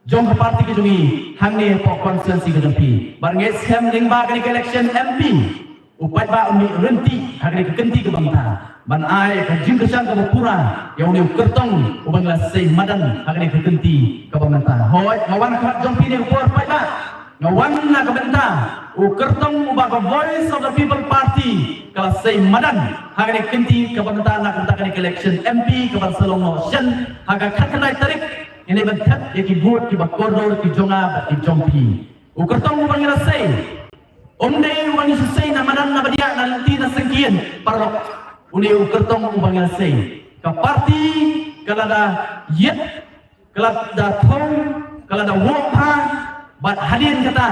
jong ka party ka jong ngi hangne hapoh constituency ka jong phi. Bad nga ngeit skhem lyngba kane ka election M P, u paidbah un mih ryntih ha kane ka kynti kaba mynta ban ai ka jingkyrshan kaba pura ïa une u kyrtong uba ngi la sei madan ha kane ka kynti kaba mynta. Hooid, nga wan ha khmat jong phi ne ka por, paidbah. Nga wan na ka bynta u kyrtong uba ka Voice of the People Party ka la sei madan ha kane ka kynti kaba mynta, na ka bynta kane ka election M P kaba sa long noh shen ha ka khatkhyndai tarik. Ngin ïa ban thep ïa ki vote kiba kordor ki jong nga bad ki jong phi. U kyrtong uba ngi la sei um dei uba ngi shu sei na madan na badiah, na lynti na syngkien, paralok. Une u kyrtong uba ngi la sei, ka party ka la da ïit, ka la da thung, ka la da wok pha, bad hadien kata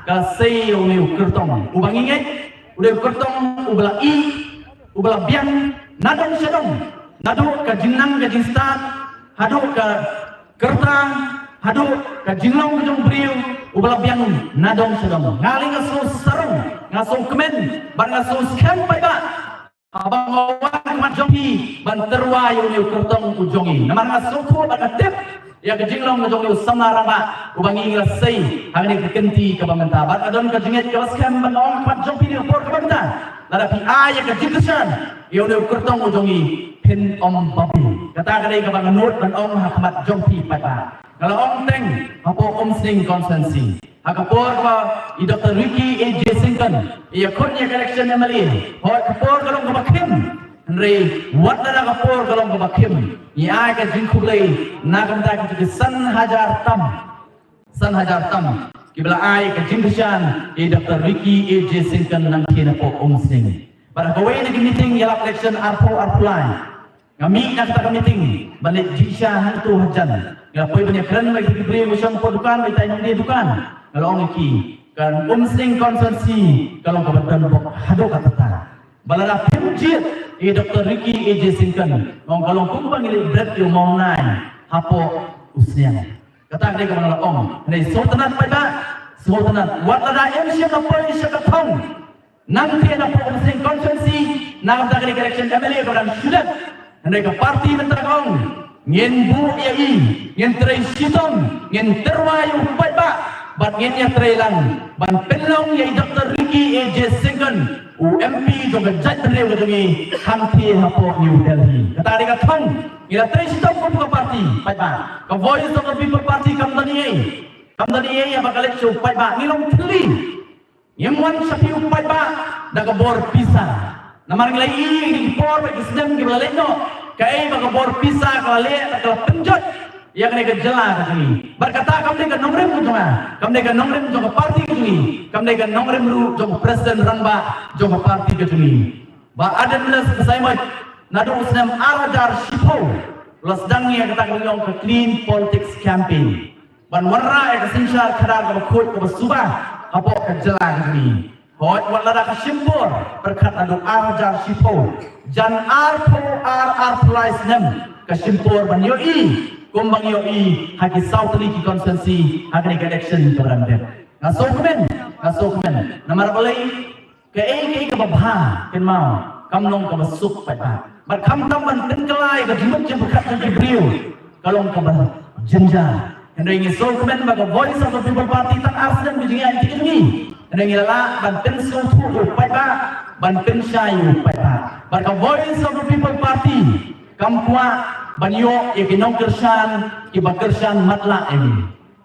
ka la sei ïa une u kyrtong uba ngi ngeit u dei u kyrtong uba la ïeh, uba la biang na dong sha dong, naduh ka jingnang ka jingstad haduh ka kyrta, haduh ka jinglong ka jong u briew, uba la biang na dong sha dong. Nga lei nga sngew sarong, nga sngew kmen bad nga sngew skhem paidbah haba nga wan ha khmat jong phi ban tyrwa ïa une u kyrtong u jong ngi. Namar nga sngewthuh bad nga tip ïa ka jinglong ka jong une u samla rangbah uba ngi la sei ha kane ka kynti kaba mynta. Bad nga don ka jingngeit kaba skhem ban ong ha khmat jong phi ha kane ka por kaba mynta, lada phi ai ïa ka jingkyrshan ïa une u kyrtong u jong ngi, phin ym babe. Kata ka dei kaba nga nud ban ong ha khmat jong phi paidbah. Nga la ong teng hapoh Umsning constituency. Ha ka por kaba i Doctor Ricky A J Syngkon i ïakhun ïa ka election M L A, hooid ka por ka long kaba khim. Hynrei wat lada ka por ka long kaba khim, ngi ai ka jingkhublei na ka bynta ki san hajar tam, san hajar tam kiba la ai ka jingkyrshan ïa i Doctor Ricky A J Syngkon nangta napoh Umsning. Bad ha kawei na ki meeting ïalap election arphew arphew lai, nga mih na kata ka meeting ban leit jingshisha hangto hajan. Nga la poi ban ïakren bad ki briew ba shong hapoh dukan, ba itai nongdie dukan. Nga la ong ïa ki, ka Umsning constituency ka long kaba donbok haduh katta. Ba lada phim jied ïa i Doctor Ricky A J Syngkon, nga ong ka long kumba ngi leit bret ïa u mawnai hapoh u sniang. Kata ka dei kaba nga la ong. Hynrei sngewtynnat paidbah, sngewtynnat, wat lada im shym la poi sha ka thong. Nangta napoh Umsning constituency, na ka bynta ka election M L A kaba dang shu dep. Hynrei ka party mynta ka ong, ngin buh ïa i, ngin trei shitom, ngin tyrwa ïa u paidbah, bad ngin ïatrei lang ban pynlong ïa i Doctor Ricky A J Syngkon u M P jong ka jaitbynriew ka jong ngi hangta hapoh New Delhi. Kata ka dei ka thong. Ngi la trei shitom kum ka party paidbah. Ka Voice of the People Party kam don ei ei, kam don ei ei ïa ba ka leit sha u paidbah. Ngi long thylli. Ngim wan sha phi u paidbah da ka bor pisa. Namar ngi la ïohi ha ki por bad ki snem kiba la leit noh, kaei ba ka bor pisa ka la leh, ka la pynjot ïa kane ka jylla ka jong ngi. Bad kata kam dei ka nongrim ka jong nga, kam dei ka nongrim jong ka party ka jong ngi, kam dei ka nongrim ruh jong u President Rangbah jong ka party ka jong ngi. Bah Ardent Miller Basaiawmoit, naduh u snem ar hajar shiphew u la sdang ïa kata kaba ngi ong ka Clean Politics Campaign ban wanrah ïa ka synshar khadar kaba khuid kaba suba hapoh ka jylla ka jong ngi. Hooid, wat lada ka shim por pyrkhat naduh ar hajar shiphew jan arphew ar, arphew lai snem ka shim por ban ïohi kumba ngi ïohi ha ki saw tylli ki constituency ha kane ka election kaba dang dep. Nga sngewkmen, nga sngewkmen. Namar balei? Kaei kaei kaba bha, kynmaw, kam long kaba suk paidbah. Bad khamtam ban pynkylla ïa ka jingmut jingpyrkhat jong ki briew ka long kaba jynjar. Hynrei ngi sngewkmen ba ka Voice of the People Party tang ar snem ka jingïaid lynti ka jong ngi. Hynrei ngi la lah ban pynsngewthuh ïa u paidbah, ban pynshai ïa u paidbah. Bad ka Voice of the People Party kam kwah ban ïoh ïa ki nongkyrshan kiba kyrshan matlah ïa ngi.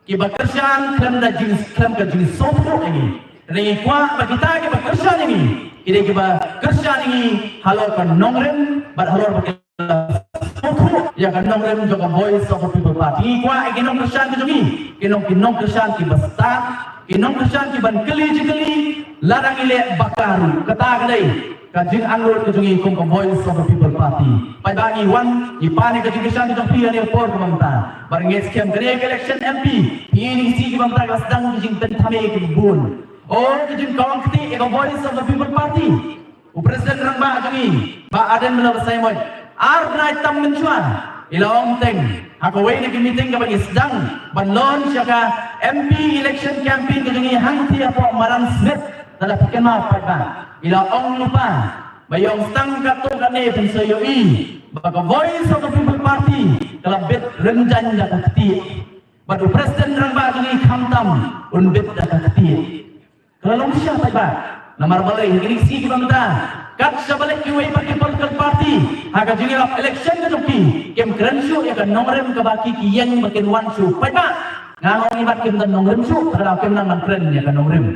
Kiba kyrshan khlem da jing, khlem ka jingsngewthuh ïa ngi. Hynrei ngi kwah ba kita kiba kyrshan ïa ngi, ki dei kiba kyrshan ïa ngi halor ka nongrim bad halor ba ki la sngewthuh ïa ka nongrim jong ka Voice of the People Party. Ngi kwah ïa ki nongkyrshan ki jong ngi, ki nong, ki nongkyrshan kiba stad, ki nongkyrshan kiban kylli jingkylli lada ngi leh bakla ruh. Kata ka dei ka jingangnud ka jong ngi kum ka Voice of the People Party. Paidbah, ngi wan, ngi pan ïa ka jingkyrshan ka jong phi ha kane ka por kaba mynta. Bad ngi ngeit skhem kane ka election M P, phi ïohi ïa ki sngi kiba mynta ka la sdang ki jingpynthame kiba bun. Oh, ki jingkawang ktieh ïa ka Voice of the People Party. U President Rangbah jong ngi, Bah Ardent Miller Basaiawmoit, ar bnai tam mynshuwa, i la ong teng ha kawei na ki meeting kaba ngi sdang ban launch ïa ka M P election campaign ka jong ngi hangtei hapoh Madan Smith. Lada phi kynmaw paidbah, i la ong lypa ba ïa ong stang katto katne phin sa ïohi ba ka Voice of the People Party ka la bit rynjang da ka ktieh. Bad u President Rangbah jong ngi khamtam un bit da ka ktieh. Ka la long shisha paidbah. Namar balei? Ha kine ki sngi kiba mynta, kat shaba leit kiwei pat ki political party ha ka jingïalap election ka jong ki, kim kren shuh ïa ka nongrim kaba ki, ki ïeng ba kin wan sha u paidbah. Nga ong i, bad kim don nongrim shuh, ka daw kim nang ban kren ïa ka nongrim.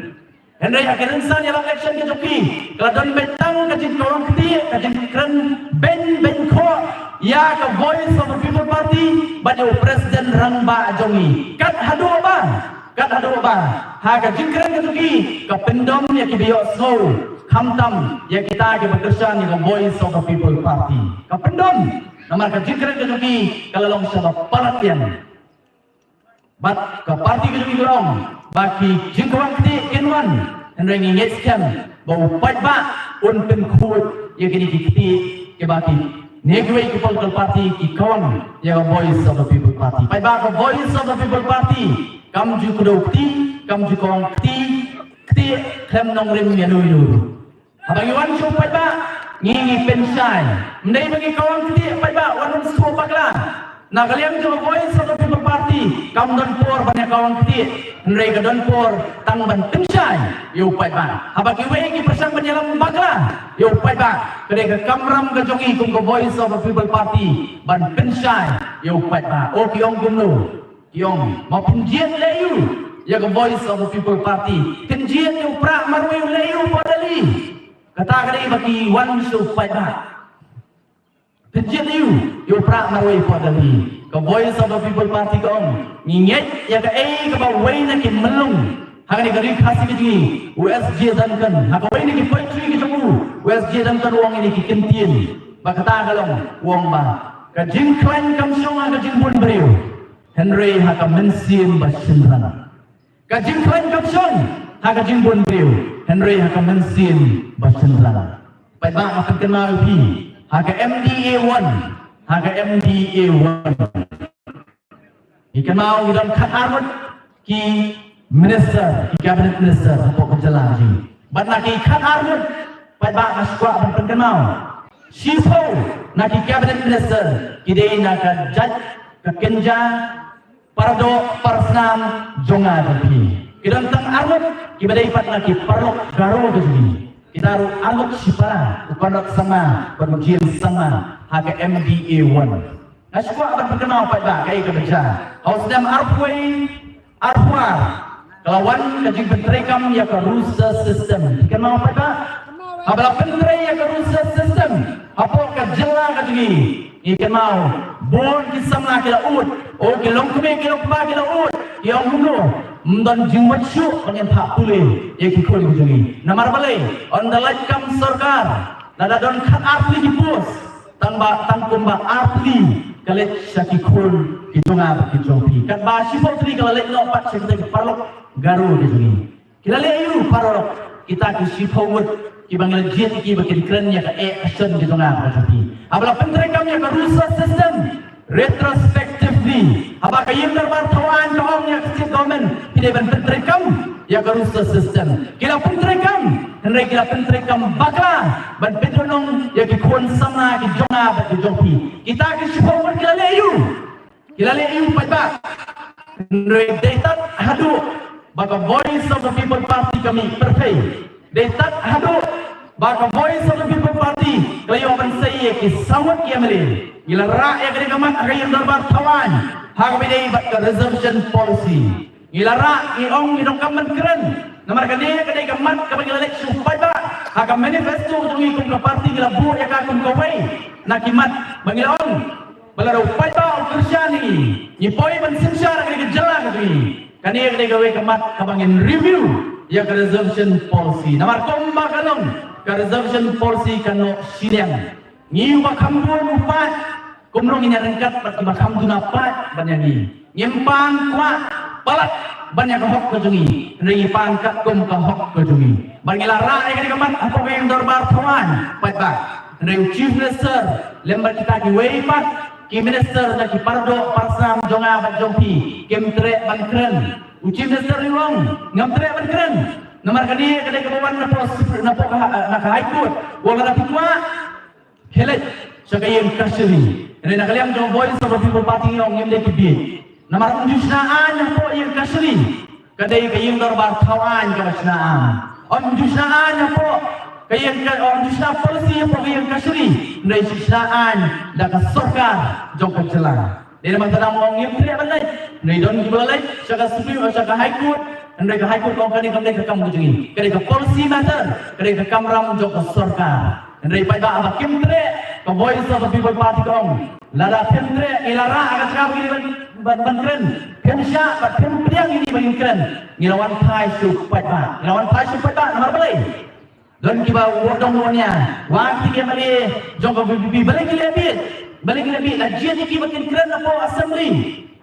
Hynrei ha ka rynsan ïalap election ka jong ki, ka la don beit tang ka jingkawang ktieh, ka jingkren beiñ beiñ khoh ïa ka Voice of the People Party bad ïa u President Rangbah jong ngi. Kat haduh ba, kat haduh ba ha ka jingkren ka jong ki ka pyndom ïa kiba ïohsngew, khamtam ïa kita kiba kyrshan ïa ka Voice of the People Party. Ka pyndom, namar ka jingkren ka jong ki ka la long shaba palat ïa. Bad ka party ka jong ngi ka ong ba ki jingkawang ktieh kin wan, hynrei ngi ngeit skhem ba u paidbah un pynkhuid ïa kine ki ktieh kiba kine kiwei ki political party ki kawang ïa ka Voice of the People Party. Paidbah, ka Voice of the People Party kam ju kdew kti, kam ju kawang kti, ktieh khlem nongrim ïano ïano. Haba ngi wan sha u paidbah, ngi, ngi pynshai. Ym dei ba ngi kawang ktieh paidbah, wat nym sngewbakla. Na ka liang jong ka Voice of the People Party kam don por ban ïa kawang ktieh, hynrei ka don por tang ban pynshai ïa u paidbah. Haba kiwei ki pyrshang ban ïalam bakla ïa u paidbah, ka dei ka kamram ka jong ngi kum ka Voice of the People Party ban pynshai ïa u paidbah. O, ki ong kumno? Ki ong, ma pynjied leh ïa u. ïa ka Voice of the People Party. Kynjied ïa u Prah marwei u leh aïu hapoh Delhi? Kata ka dei ba ki wan shu paidbah. Kynjied ïa u, ïa u Prah marwei hapoh Delhi. Ka Voice of the People Party ka ong, ngi ngeit ïa kaei kaba wei na ki myllung ha kane ka ri Khasi ka jong ngi, u S J Duncan, ha kawei na ki poetry ka jong u, u S J Duncan u ong ïa kine ki kyntien. Ba kata ka long, u ong ba ka jingkhlaiñ kam shong ha ka jingbun briew, hynrei ha ka mynsiem ba shynrang. Ka jingkhlaiñ kam shong ha ka jingbun briew, hynrei ha ka mynsiem ba shynrang. Paidbah, nga pynkynmaw ïa phi, ha ka M D A one, ha ka M D A one, ngi kynmaw ngi don khatar ngut ki minister, ki cabinet minister hapoh ka jylla ka jong ngi. Bad na ki khatar ngut, paidbah, nga sngewkwah ban pynkynmaw, shiphew na ki cabinet minister ki dei na ka jait, ka kynja, paradoh, parasnam jong nga jong phi. Ki don tang arngut kiba dei pat na ki paralok Garo ka jong ngi. Kita ruh arngut shipara, u Conrad Sangma bad u James Sangma, ha ka M D A one. Nga sngewkwah ban pynkynmaw paidbah kaei kaba jia. Ha u snem arphew, arphew ar, ka la wan ka jingpyntreikam ïa ka roster system. Phi kynmaw paidbah? Haba la pyntrei ïa ka roster system hapoh ka jylla ka jong ngi, ngi kynmaw bun ki samla ki la ud, o, ki longkmie ki longkpa ki la ud, ki ong kumno, ym don jingmut shuh ba ngin phah pule ïa ki khun ki jong ngi. Namar balei? Ynda leit kam sorkar, lada don khatar tylli ki post, tang ba, tang kumba ar tylli ka leit sha ki khun ki jong nga bad ki jong phi. Katba shiphew tylli ka la leit noh pat sha kita ki paralok Garo ki jong ngi. Ki la leh aïu paralok kita ki shiphew ngut kiba ngi la jied ïa ki ba kin kren ïa ka eh ka shon ki jong nga bad ki jong phi? Haba la pyntreikam ïa ka roster system, retrospectively, haba ka ïing dorbar thaw aiñ ka ong ïa ka state government, phi dei ban pyntreikam ïa ka roster system. Ki la pyntreikam, hynrei ki la pyntreikam bakla ban pyndonkam ïa ki khun samla ki jong nga bad ki jong phi. Kita ki shiphew ngut ki la leh aïu? Ki la leh aïu paidbah? Hynrei dei tad haduh ba ka Voice of the People Party ka mih pyrthei. Dei tad haduh ba ka Voice of the People Party ka la ïoh ban sei ïa ki saw ngut ki M L A. Ngi la rah ïa kane ka mat ha ka ïing dorbar thaw aiñ ha kaba ïadei bad ka reservation policy. Ngi la rah, ngi ong ngi donkam ban kren. Namar kane ka dei ka mat kaba ngi la leit sha u paidbah. Ha ka manifesto jong ngi kum ka party ngi la buh ïa ka kum kawei na ki mat ba ngi la ong ba lada u paidbah u kyrshan ïa ngi, ngi poi ban synshar ïa ka jylla ka jong ngi. Kane ka dei kawei ka mat kaba ngin review ïa ka reservation policy. Namar kumba ka long, ka reservation policy ka noh shiliang. Ngi uba kham bun u paid, kumno ngin ïaryngkat bad kiba kham duna paid ban ïa ngi? Ngim pan kwah palat ban ïa ka hok ka jong ngi, hynrei ngi pan katkum ka hok ka jong ngi. Bad ngi la rah ïa kane ka mat hapoh ka ïing dorbar thaw aiñ, paidbah. Hynrei u Chief Minister lem bad kita kiwei pat ki minister na ki paradoh parasnam jong nga bad jong phi kim treh ban kren. U Chief Minister u ong ngam treh ban kren. Namar kane ka dei kaba wan napoh Supr-, napoh ka, na ka High Court. U ong lada phi kwah, khie leit sha ka ïing kashari. Hynrei na ka liang jong Voice of the People Party ngi ong ngim dei ki bieit. Namar ym ju shna aiñ hapoh ïing kashari ka dei ka ïing dorbar thaw aiñ kaba shna aiñ. Ym ju shna aiñ hapoh ka ïing ka, ym ju shna policy hapoh ka ïing kashari. Hynrei shu shna aiñ da ka sorkar jong ka jylla. Dei namar kata nga ong ngim treh ban leit. Hynrei don kiba la leit sha ka Supreme, sha ka High Court. Hynrei ka High Court ka ong kane kam dei ka kam ka jong ngi. Ka dei ka policy matter, ka dei ka kamram jong ka sorkar. Hynrei paidbah, haba kim treh, ka Voice of the People Party ka ong, lada phim treh, ngi la rah ha ka jaka ba ngi dei ban, ban, ban kren. Phim shah bad phim pdiang ïa ngi ba ngin kren, ngi la wan phai sha u paidbah. Ngi la wan phai sha u paidbah namar balei? Don kiba u dong u nia, wa kiti ki M L A jong ka V P P, balei ki leh bieit? Balei ki leh bieit? La jied ïa ki ba kin kren hapoh Assembly,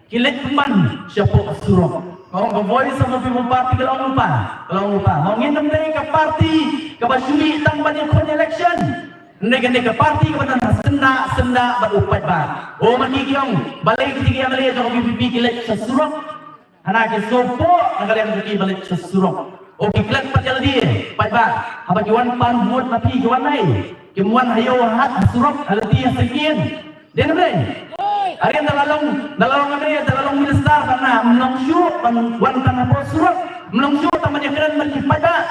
ki leit pynban shapoh surok. Ka ong ka Voice of the People Party ka la ong lypa, ka la ong lypa. Ka ong ngin ym dei ka party kaba shu mih tang ban ïakhun election. Hynrei kan dei ka party kaba don ha syndah syndah bad u paidbah. O ma ki, ki ong balei kiti ki M L A jong ka V P P ki leit sha surok? Hana ki sohpoh na ka liang jong ki ba leit sha surok. O ki klet pat ïa lade, paidbah, haba ki wan pan vote na phi ki wan nai? Kim wan ha ïew ha hat, ha surok, ha lynti ha syngkien. Dei ne em dei? Are ynda la long, ynda la long M L A, ynda la long minister, tang na, ym long shuh ban wan tang hapoh surok, ym long shuh tang ban ïakren bad ki paidbah.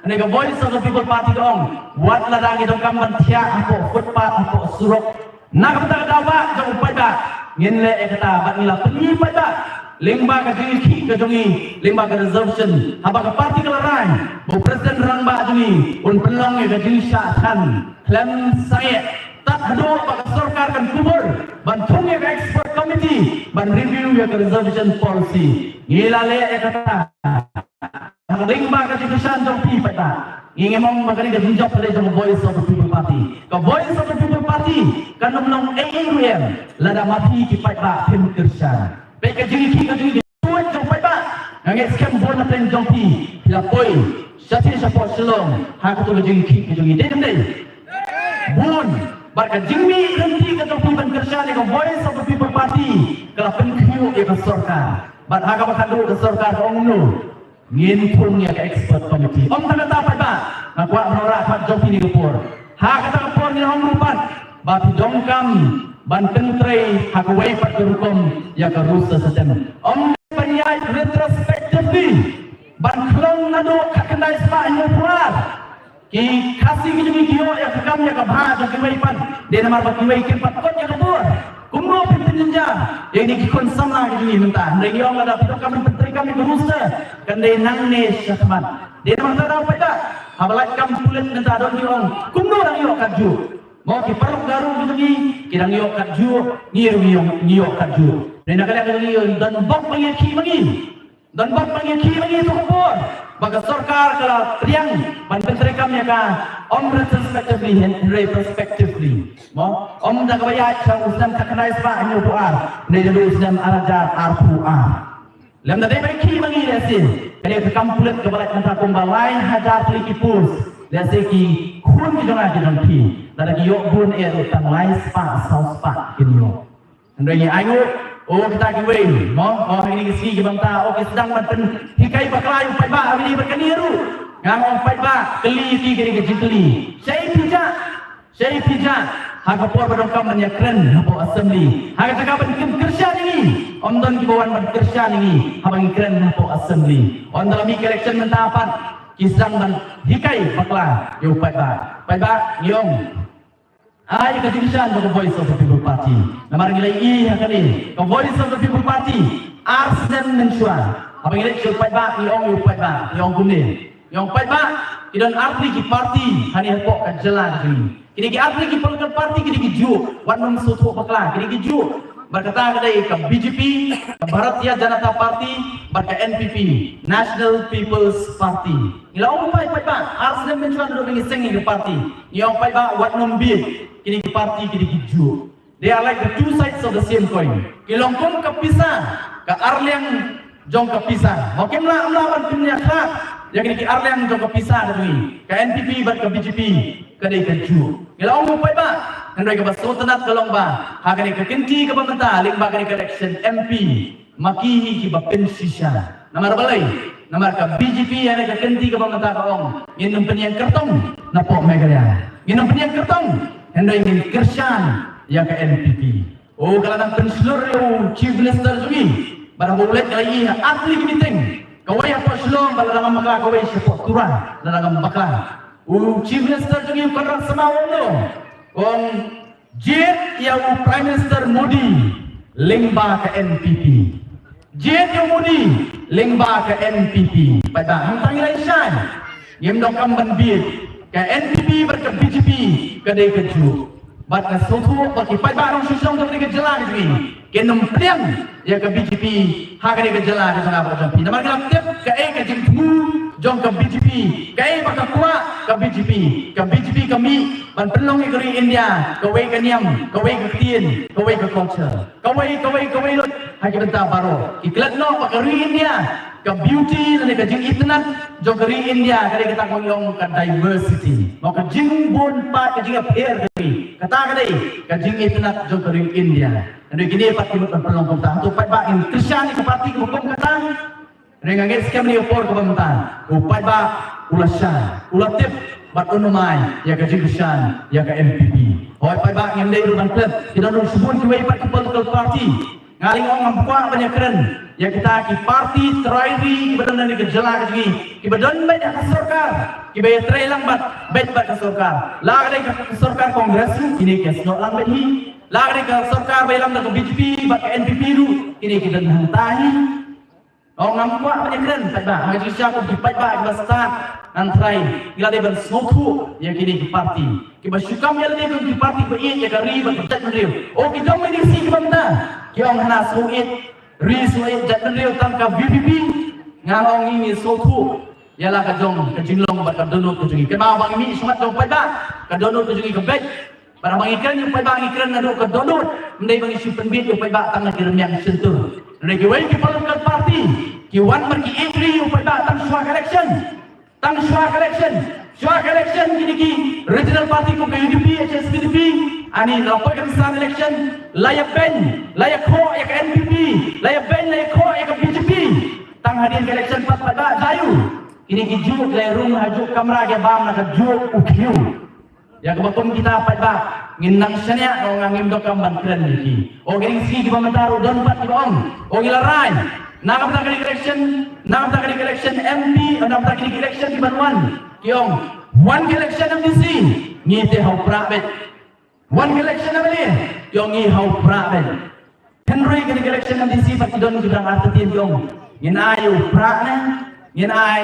Hynrei ka Voice of the People Party ka ong, wat lada ngi donkam ban thiah hapoh footpath, hapoh surok, na ka bynta ka daw bah jong u paidbah, ngin leh ïa kata bad ngi la pyni paidbah. Lyngba ka jingïakhih ka jong ngi lyngba ka reservation, haba ka party ka la rai ba u President Rangbah jong ngi un pynlong ïa ka jingshah than khlem sangeh, tad haduh ba ka sorkar kan kubur ban thung ïa ka expert committee ban review ïa ka reservation policy. Ngi la leh ïa kata. Lyngba ka jingkyrshan jong phi paidbah, ngi ngim ong ba kane ka jingjop ka dei jong ka Voice of the People Party. Ka Voice of the People Party kan ym long ei ei ruh em lada ma phi ki paidbah phim kyrshan. Peit ka jingïakhih ka jingïakhih jong paidbah. Nga ngeit skhem bun na pdeng jong phi, phi la poi shatei shapoh Shillong ha kato ka jingïakhih ka jong ngi, dei ne em dei? Bun. Bad ka jingmih lynti ka jong phi ban kyrshan ïa ka Voice of the People Party ka la pynkhynñiuh ïa ka sorkar. Bad ha kaba khatduh ka sorkar ka ong kumno? Ngin thung ïa ka expert committee. Ym tang kata paidbah, nga kwah ban ong ruh ha khmat jong phi kane ka por. Ha kata ka por ngi ong ruh pat ba phi donkam ban pyntrei ha kawei pat ka rukom ïa ka roster system. Ym ban ïaid retrospectively ban khlong naduh khatkhyndai spah hynñiewphew ar. Ki Khasi ki jong ngi ki ïoh ïa ka kam ïa ka bha jong kiwei pat. Dei namar ba kiwei kim pat kot ïa ka bor. Kumno phin pynjynjar ïa kine ki khun samla ki jong ngi mynta? Hynrei ngi ong lada phi donkam ban pyntrei kam ïa ka roster, kan dei nangne shakhmat. Dei namar kata paidbah, haba lait kam pulit mynta don ki ong kumno dang ïoh katjuh. Mo, ki paralok Garo ki jong ngi ki dang ïoh katjuh, ngi ruh ngi ïoh, ngi ïoh katjuh. Dei na ka liang ka jong ngi don bok ba ngi ïakhih ma ngi. Don bok ba ngi ïakhih ma ngi ha kato ka por ba ka sorkar ka la pdiang ban pyntreikam ïa ka, ym retrospectively hynrei prospectively. Mo, ym da kaba ïaid sha u snem khatkhyndai spah hynñiewphew ar, hynrei naduh u snem ar hajar arphew ar. Lymda dei ba ïakhih ma ngi lehse, ka dei ka kam pulit kaba lait mynta kumba lai hajar tylli ki post, lehse ki khun ki jong nga ki jong phi, lada ki ïoh bun eh ruh tang lai spah saw spah kin ïoh. Hynrei ngi ainguh, o kita kiwei, mo, o ha kine ki sngi kiba mynta, o ki sdang ban pynhikai bakla ïa u paidbah ha kine bad kane ruh. Nga ong paidbah, kylli ïa ki kane ka jingkylli. Shaei phi jah, shaei phi jah ha ka por ba donkam ban ïakren hapoh assembly? Ha ka jaka ban kyrshan ïa ngi, ym don kiba wan ban kyrshan ïa ngi haba ngi kren hapoh assembly. Ynda la mih ka election mynta pat ki sdang ban hikai bakla ïa u paidbah. Paidbah, ngi ong, ai ka jingkyrshan bad ka Voice of the People Party. Namar ngi la ïohi ha kane ka Voice of the People Party, ar snem mynshuwa. Haba ngi leit sha u paidbah, ngi ong ïa u paidbah, ngi ong kumne. Ngi ong paidbah, ki don artylli ki party hangne hapoh ka jylla ka jong ngi. Kine ki artylli ki political party kine ki juh, wat nym sngewthuh bakla, kine ki juh. Bad kata ka dei ka B J P, ka Bharatiya Janata Party, bad ka N P P, National People's Party. Ngi la ong paidbah, ar snem mynshuwa naduh ba ngi seng ïa ka party. Ngi ong paidbah, wat nym bieit, kine ki party kine ki juh. They are like the two sides of the same coin. Ki long kum ka pisa ka arliang jong ka pisa. Mo, kim lah, kim lah ban pynïakhlad ïa kine ki arliang jong ka pisa ka jong ngi. Ka N P P bad ka B J P ka dei ka juh. Ngi la ong paidbah, hynrei kaba sngewtynnat ka long ba ha kane ka kynti kaba mynta lyngba kane ka election M P, ma ki hi kiba pynshisha. Namar balei? Namar ka B J P ha kane ka kynti kaba mynta ka ong, ngin nym pynïeng kyrtong na poh Meghalaya. Ngin nym pynïeng kyrtong, hynrei ngin kyrshan ïa ka N P P. O, ka la nang pynshlur ïa u Chief Minister jong ngi. Bad haba u leit ka la ïohi ha artylli ki meeting. Kawei hapoh Shillong bad la dang bakla, kawei shapoh Tura la dang bakla. U Chief Minister jong ngi u Conrad Sangma u ong, ong, jied ïa u Prime Minister Modi lyngba ka N P P. Jied ïa u Modi lyngba ka N P P. Paidbah, hangta ngi la ïa shai. Ngim donkam ban bieit. Ka N P P bad ka B J P ka dei ka juh. Bad nga sngewthuh ba ki paidbah nongshong shnong jong kane ka jylla ka jong ngi kin ym pdiang ïa ka B J P ha kane ka jylla ka jong nga bad jong phi. Namar ngi la tip kaei ka jingthmu jong ka B J P, kaei ba ka kwah ka B J P. Ka B J P ka mih ban pynlong ïa ka ri India kawei ka niam, kawei ka ktien, kawei ka culture. Kawei, kawei, kawei lut ha ki bynta baroh. Ki klet noh ba ka ri India, ka beauty lane ka jingitynnat jong ka ri India ka dei kata kaba ngi ong ka diversity. Mo, ka jingbun paid, ka jingapher ka ri. Kata ka dei ka jingitynnat jong ka ri India. Hynrei kine pat ki mut ban pynlong kumta. Hato paidbah ngin kyrshan ïa ka party kaba kum kata? Hynrei nga ngeit skhem ha kane ka por kaba mynta u paidbah u la shai, u la tip bad un ym ai ïa ka jingkyrshan ïa ka N P P. Hooid paidbah, ngim dei ruh ban klet, ki don ruh shibun kiwei pat ki political party. Nga la ong ngam kwah ban ïakren ïa kita ki party trai ri kiba don ha kane ka jylla ka jong ngi, kiba don beit ha ka sorkar, kiba ïatrei lang bad beit bad ka sorkar. La ka dei ka sorkar Congress ruh kine ki ïasnoh lang beit hi. La ka dei ka sorkar ba ïalam da ka B J P bad ka N P P ruh Kine ki don hangta hi. Ong ngam kwah ban ïakren paidbah, ha jingshisha kum ki paidbah kiba stad ngan trai, ngi la dei ban sngewthuh ïa kine ki parti kiba shu kam ïa lade kum ki parti ba ïeit ïa ka ri bad ka jaitbynriew. O ki dong MDC kiba mynta ki ong hana sngewbha ri sngewbha jaitbynriew tang ka VPP. Ngan ong ngi ngi sngewthuh ïa la ka jong ka jinglong bad ka dohnud ka jong ngi. Kynmaw ba ngi mih sha khmat jong paidbah, ka dohnud ka jong ngi ka beit. Bad haba ngi kren ïa u paidbah ngi kren naduh ka dohnud, ym dei ba ngi shu pynbit ïa u paidbah tang na ki rynïeng shyntur. Hynrei kiwei ki political party ki wan bad ki ïeit ïa u paidbah tang shuwa ka election. Tang shuwa ka election. Shuwa ka election kine ki regional party kum ka UDP, HSPDP, ani na la poi ka election la ïa beiñ la ïa khoh ïa ka NPP, la ïa beiñ la ïa khoh ïa ka BJP. Tang hadien ka election pat paidbah, jia u. Kine ki juh la ïa rung ha juh kamra, ki bam na ka juh u khiew. Ïa kaba kum kita paidbah ngin nang shaniah, ong nga ngim donkam ban kren ïa ki. O ki sngi kiba mynta ruh don pat kiba ong, o ngi la rai na ka bynta ka election, na ka bynta ka election MP, na ka bynta ka election kiban wan. Ki ong wan ka election MDC ngi te ha u Prah beit. Wan ka election MLA ki ong ngi ha u Prah beit. Hynrei kane ka election MDC pat ki don ki dang artatien, ki ong ngin ai u Prah ne ngin ai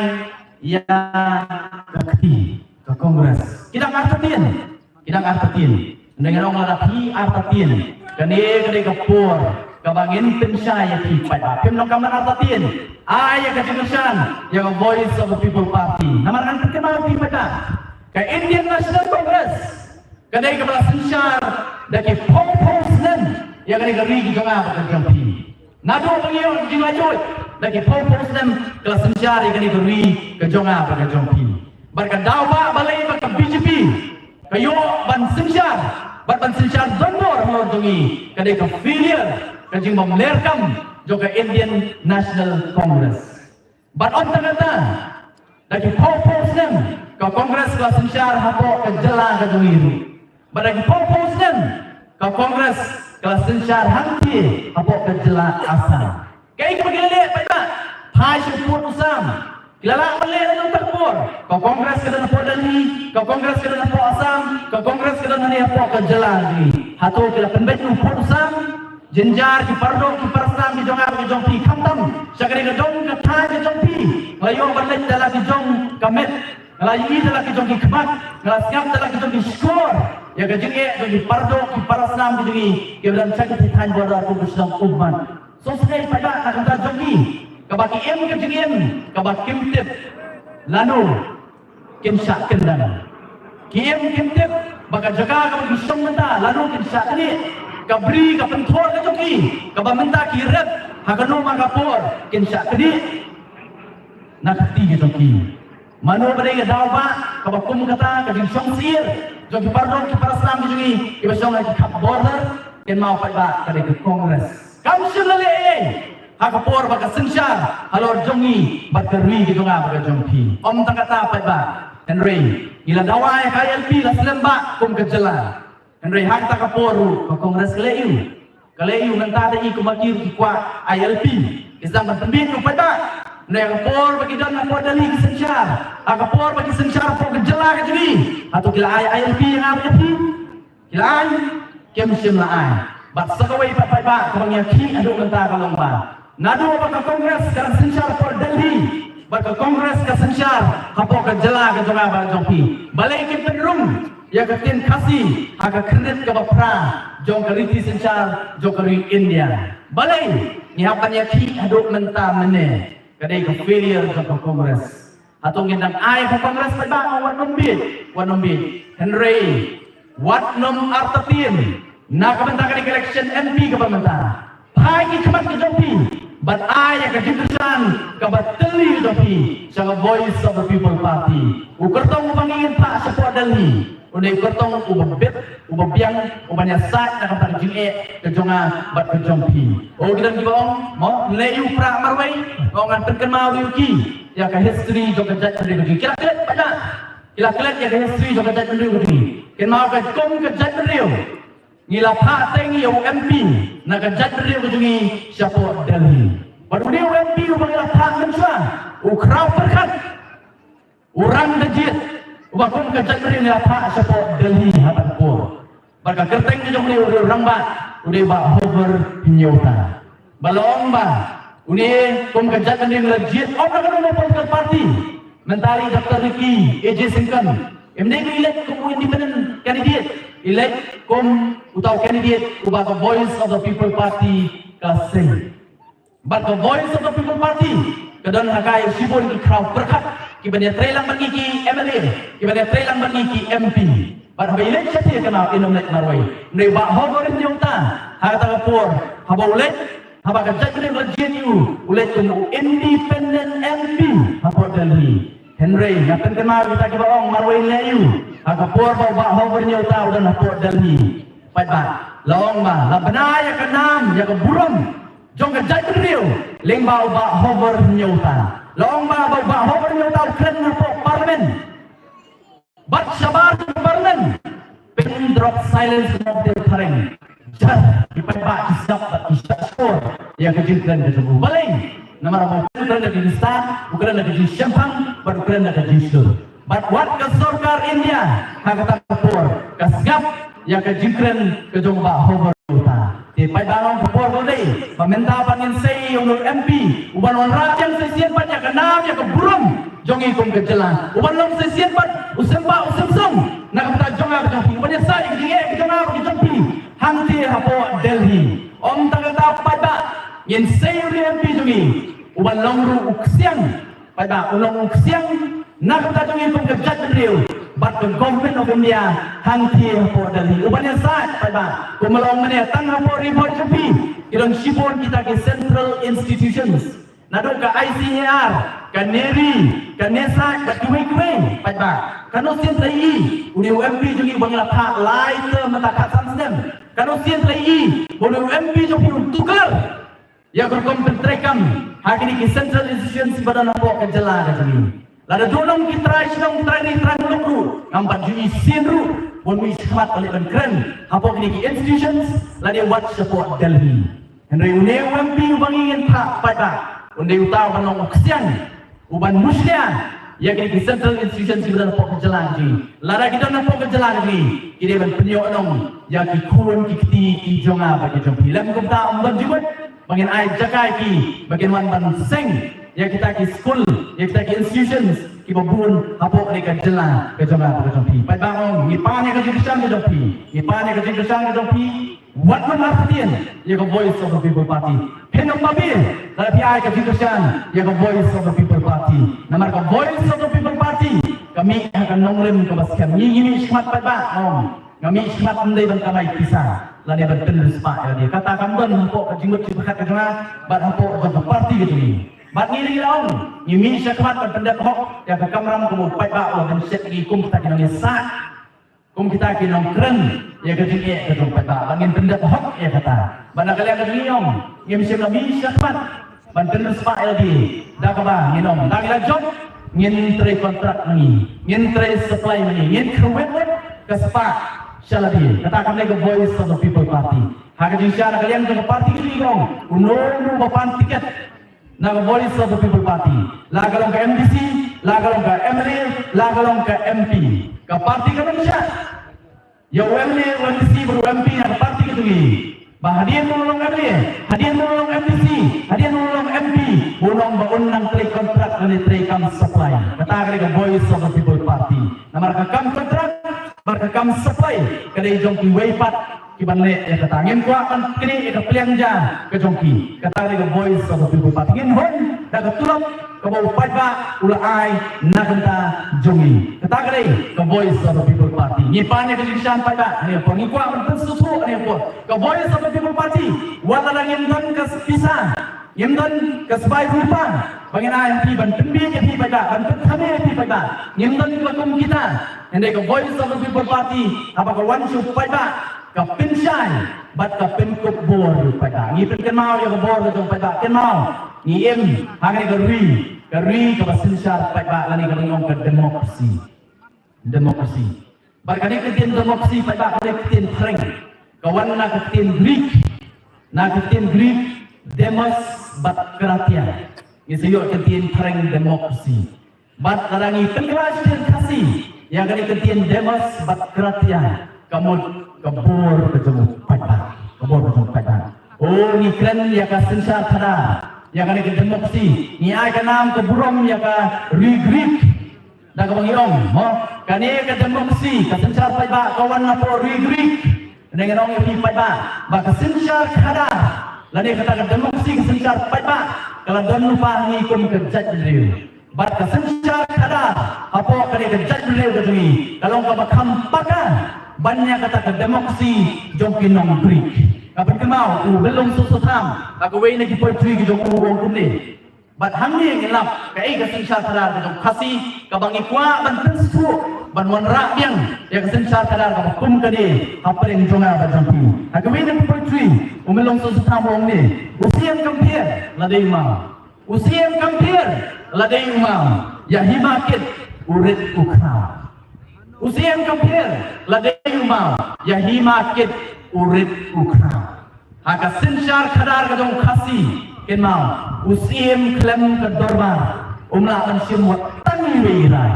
ïa ka kti ka Congress. Ki dang artatien, ki dang artatien. Ngan ong lada phi artatien, kane ka dei ka por kaba ngin pynshai ïa phi paidbah. Phim donkam ban artatien, ai ïa ka jingkyrshan ïa ka Voice of the People Party. Namar ngan pynkynmaw ïa phi paidbah, ka Indian National Congress ka dei kaba la synshar da ki phew phew snem ïa kane ka ri ka jong nga bad ka jong phi. Naduh ba ngi ïoh ka jinglaitluid, da ki phew phew snem ka la synshar ïa kane ka ri ka jong nga bad ka jong phi. Bad ka daw ba balei ba ka BJP ka ïoh ban synshar bad ban synshar donbor halor jong ngi, ka dei ka failure, ka jingbym leh kam jong ka Indian National Congress. Bad ym tang kata, da ki phew phew snem ka Congress ka la synshar hapoh ka jylla ka jong ngi ruh. Bad da ki phew phew snem ka Congress ka la synshar hangtei hapoh ka jylla Assam. Kaei kaba ki la leh paidbah? Phai sha u pud u sam. Ki la lah ban leh na kata ka por. Ka Congress ka don hapoh Delhi, ka Congress ka don hapoh Assam, ka Congress ka don hangne hapoh ka jylla jong ngi. Hato ki la pynbeit u pud u sam? Jynjar ki paradoh ki parasnam ki jong nga bad ki jong phi, khamtam sha kane ka dong ka thaiñ ka jong phi. Nga la ïoh ban leit da la ki jong ka met, nga la ïohi da la ki jong ki khmat, nga la sngap da la ki jong ki shkor ïa ka jingeh jong ki paradoh ki parasnam ki jong ngi kiba don sha ki thaiñ border kum ka shnong Ummat. Sngewsynei paidbah na ka bynta jong ki kaba ki im ka jingim kaba kim tip lano kin shah kyndang. Ki im kim tip ba ka jaka kaba ki shong mynta lano kin shah knieh. Ka bri ka pynthor ka jong ki kaba mynta ki rep ha kano ma ka por kin shah knieh na ka kti ka jong ki. Mano ba dei ka daw ba kaba kum kata ka jingshong syier jong ki paradoh ki parasnam ki jong ngi kiba shong ha ki khap border? Kynmaw paidbah, ka dei ka Congress. Kam shym la leh ei ei ha ka por ba ka synshar halor jong ngi bad ka ri ka jong nga bad ka jong phi. Ym tang kata paidbah, hynrei ngi la dawa ïa ka ILP la slem bha kum ka jylla. Hynrei ha kata ka por ruh ka Congress ka leh aïu? Ka leh aïu? Mynta te i kum ma ki ruh ki kwah ILP, ki sdang ban pynbeit ïa u paidbah. Hynrei ha ka por ba ki don hapoh Delhi ki synshar, ha ka por ba ki synshar hapoh ka jylla ka jong ngi, hato ki la ai ILP ïa nga bad ïa phi? Ki la ai? Kim shym la ai. Bad sa kawei pat paidbah kaba ngi ïakhih haduh mynta ka long ba naduh ba ka Congress ka dang synshar hapoh Delhi bad ka Congress ka synshar hapoh ka jylla ka jong nga bad jong phi, balei kin pynrung ïa ka ktien Khasi ha ka khyrnit kaba phra jong ka riti synshar jong ka ri India? Balei ngi hap ban ïakhih haduh mynta mynne? Ka dei ka failure jong ka Congress. Hato ngin dang ai ka Congress paidbah? Wat nym bieit, wat nym bieit. Hynrei wat nym artatien na ka bynta kane ka election MP kaba mynta. Phai ki khmat ki jong phi bad ai ïa ka jingkyrshan kaba tylli ka jong phi sha ka Voice of the People Party. U kyrtong uba ngin phah shapoh Delhi, u dei u kyrtong uba bit, uba biang, uba ïasaid na ka bynta ka jingeh ka jong nga bad ka jong phi. O ki don kiba ong mo, leh ïa u Prah marwei, ong ngan pynkynmaw ïa ki ïa ka history jong ka jaitbynriew ka jong ngi. Ki la klet paidbah, ki la klet ïa ka history jong ka jaitbynriew ka jong ngi. Kynmaw ka kum ka jaitbynriew ngi la phah teng ïa u MP na ka jaitbynriew ka jong ngi shapoh Delhi. Bad une u MP uba ngi la phah mynshuwa, u khraw pyrkhat, u rang da jied, uba kum ka jaitbynriew ngi la phah shapoh Delhi ha kata ka por. Bad ka kyrteng ka jong une u rangbah u dei Bah Hoover Hynñiewta. Ba long ba une kum ka jaitbynriew la jied ym na kano kano political party. Mynta i Doctor Ricky A J Syngkon, em dei u elect kum u independent candidate, elect kum uta u candidate uba ka Voice of the People Party ka sei. Bad ka Voice of the People Party ka don ha ka ïa shibun ki khraw pyrkhat kiban ïatreilang bad ngi ki M L A, kiban ïatreilang bad ngi ki M P. Bad haba i leit sha Thikna i nym leit marwei. Hynrei Bah Hovor Hynñiewta ha kata ka por haba u leit, haba ka jaitbynriew la jied ïa u, u leit kum u independent M P hapoh Delhi. Hynrei nga pynkynmaw ïa kita kiba ong marwei leh ïa u, ha ka por ba u Bah Hovor Hynñiewta u don hapoh Delhi, paidbah, la ong ba la bna ïa ka nam ïa ka burom jong ka jaitbynriew lyngba u Bah Hovor Hynñiewta. La ong ba, ba u Bah Hovor Hynñiewta u kren hapoh Parliament. Bad shabar jong ka Parliament, pin drop silence, ngop dei phareng. Jar ki paidbah ki sngap bad ki shah shkor ïa ka jingkren ka jong u. Balei? Namar ba u kren da ka jingstad, u kren da ka jingshemphang bad u kren da ka jingshlur. Bad wat ka sorkar India ha kata ka por ka sngap ïa ka jingkren ka jong Bah Hovor Hynñiewta. Te paidbah, long ka por ka dei ba mynta pat ngin sei ïa u M P uban wanrah biang sa shisien pat ïa ka nam ïa ka burom jong ngi kum ka jylla, uban long sa shisien pat u symbai u symsong na ka bynta jong nga bad jong phi, uban ïasaid ïa ka jingeh ka jong nga bad ka jong phi hangtei hapoh Delhi. Ym tang kata paidbah, ngin sei ïa u M P jong ngi uban long ruh u ksiang, paidbah, u long u ksiang na ka bynta jong ngi kum ka jaitbynriew bad ka Government of India hangtei hapoh Delhi. Uban ïasaid, paidbah, kumba long mynne tang hapoh Ri Bhoi jong phi ki don shibun kita ki central institutions. Naduh ka I C A R, ka NERI, ka NESAC bad kiwei kiwei, paidbah. Katno sien te la ïohi une u M P jong ngi uba ngi la phah lai term mynta khatsan snem? Katno sien te la ïohi ba une u M P jong phi un tuklar ïa ka rukom pyntreikam ha kine ki central institutions kiba don hapoh ka jylla ka jong ngi? Lada don nong ki trai shnong, ki trai ri, trai muluk ruh, ngam pat ju ïohi sien ruh ba un mih shakhmat ban leit ban kren hapoh kine ki institutions, lane wat shapoh Delhi. Hynrei une u M P uba ngi ngin phah, paidbah, un dei uta uban long u ksiang, uban mushlia ïa kine ki central institutions kiba don hapoh ka jylla ka jong ngi. Lada ki don hapoh ka jylla ka jong ngi, ki dei ban pynïoh nong ïa ki khun ki kti ki jong nga bad ki jong phi. Lym kumta ym don jingmut ba ngin ai jaka ïa ki ba kin wan ban seng ïa kita ki skul, ïa kita ki institutions kiba bun hapoh kane ka jylla ka jong nga bad ka jong phi. Paidbah, ong, ngi pan ïa ka jingkyrshan ka jong phi, ngi pan ïa ka jingkyrshan ka jong phi. Wat nym artatien ïa ka Voice of the People Party. Phin ym babe lada phi ai ka jingkyrshan ïa ka Voice of the People Party. Namar ka Voice of the People Party ka mih ha ka nongrim kaba skhem. Ngi, ngi mih shakhmat, paidbah, ong. Nga mih shakhmat ym dei ban kamai pisa lane ban pynriewspah ïa lade. Kata kam don hapoh ka jingmut jingpyrkhat ka jong nga bad hapoh jong ka party ka jong ngi. Bad ngi, ngi la ong, ngi mih shakhmat ban pyndep hok ïa ka kamram kaba u paidbah u la pynshet ïa ngi kum kita ki nongïasaid, kum kita ki nongkren ïa ka jingeh ka jong u paidbah. Bad ngin pyndep hok ïa kata. Bad na ka liang ka jong ngi, ong, ngim shym la mih shakhmat ban pynriewspah ïa lade da kaba ngin ong, da ngi la jop ngin trei kontrak ma ngi, ngin trei supply ma ngi, ngin kyrwit ka spah sha lade. Kata kam dei ka Voice of the People Party. Ha ka jingshisha, na ka liang jong ka party ka jong ngi, ong, uno uno uba pan tiket na ka Voice of the People Party, la ka long ka M D C, la ka long ka M L A, la ka long ka M P, ka party kan ym shah ïa u M L A, u M D C bad u M P na ka party ka jong ngi ba hadien ba u long M L A, hadien ba u long M D C, hadien ba u long M P, un ong ba un nang trei kontrak lane trei kam supply. Kata ka dei ka Voice of the People Party. Namar ka kam kontrak bad ka kam supply ka dei jong kiwei pat kiban leh ïa kata. Ngim kwah ban knieh ïa ka pliang ja ka jong ki. Kata ka dei ka Voice of the People Party. Ngin hun da ka tulop kaba u paidbah u la ai na ka bynta jong ngi. Kata ka dei ka Voice of the People Party. Ngi pan ïa ka jingkyrshan, paidbah, hangne por ngi kwah ban pynsngewthuh hangne por. Ka Voice of the People Party, wat la ngim don ka pisa, ngim don ka sbai rupa ba ngin ai ha phi ban pynbiej ïa phi, paidbah, ban pynthame ïa phi, paidbah. Ngim don kiba kum kita. Hynrei ka Voice of the People Party, haba ka wan sha u paidbah, ka pynshai bad ka pynkup bor ïa u paidbah. Ngi pynkynmaw ïa ka bor ka jong u paidbah. Kynmaw, ngi im hangne ka ri, ka ri kaba synshar paidbah lane kaba ngi ong ka democracy. Democracy. Bad kane ka ktien democracy, paidbah, kane ka ktien phareng ka wan na ka ktien Greek. Na ka ktien Greek, demos bad kratia. Ngi sa ïoh ka ktien phareng democracy. Bad lada ngi pynkylla sha ktien Khasi ïa kane ka ktien demos bad kratia, ka mut ka bor ka jong u paidbah. Ka bor ka jong u paidbah. O ngi kren ïa ka synshar khadar, ïa kane ka democracy, ngi ai ka nam ka burom ïa ka ri Greek. Da kaba ngi ong, mo, kane ka democracy, ka synshar paidbah ka wan napoh ri Greek. Ngi ong ïa phi paidbah ba ka synshar khadar lane kata ka democracy, ka synshar paidbah ka la don lypa ha ngi kum ka jaitbynriew. Bad ka synshar khadar hapoh kane ka jaitbynriew ka jong ngi ka long kaba kham paka ban ïa kata ka democracy jong ki nong Greek. Ka pynkynmaw u Myllung Soso Tham ha kawei na ki poetry ka jong u, u ong kumne. Bad hangne ngi lap kaei ka synshar khadar ka jong Khasi kaba ngi kwah ban pynsuk, ban wanrah biang ïa ka synshar khadar kaba kum kane hapdeng jong nga bad jong phi. Ha kawei na ka poetry u Myllung Soso Tham u ong ne, u Siem kam pher la dei u maw. U Siem kam pher la dei u maw, ïa hima kit u rit u khraw. U Siem kam pher la dei u maw, ïa hima kit u rit u khraw. Ha ka synshar khadar ka jong u Khasi, kynmaw, u Siem khlem ka dorbar um lah ban shim wat tang iwei i rai.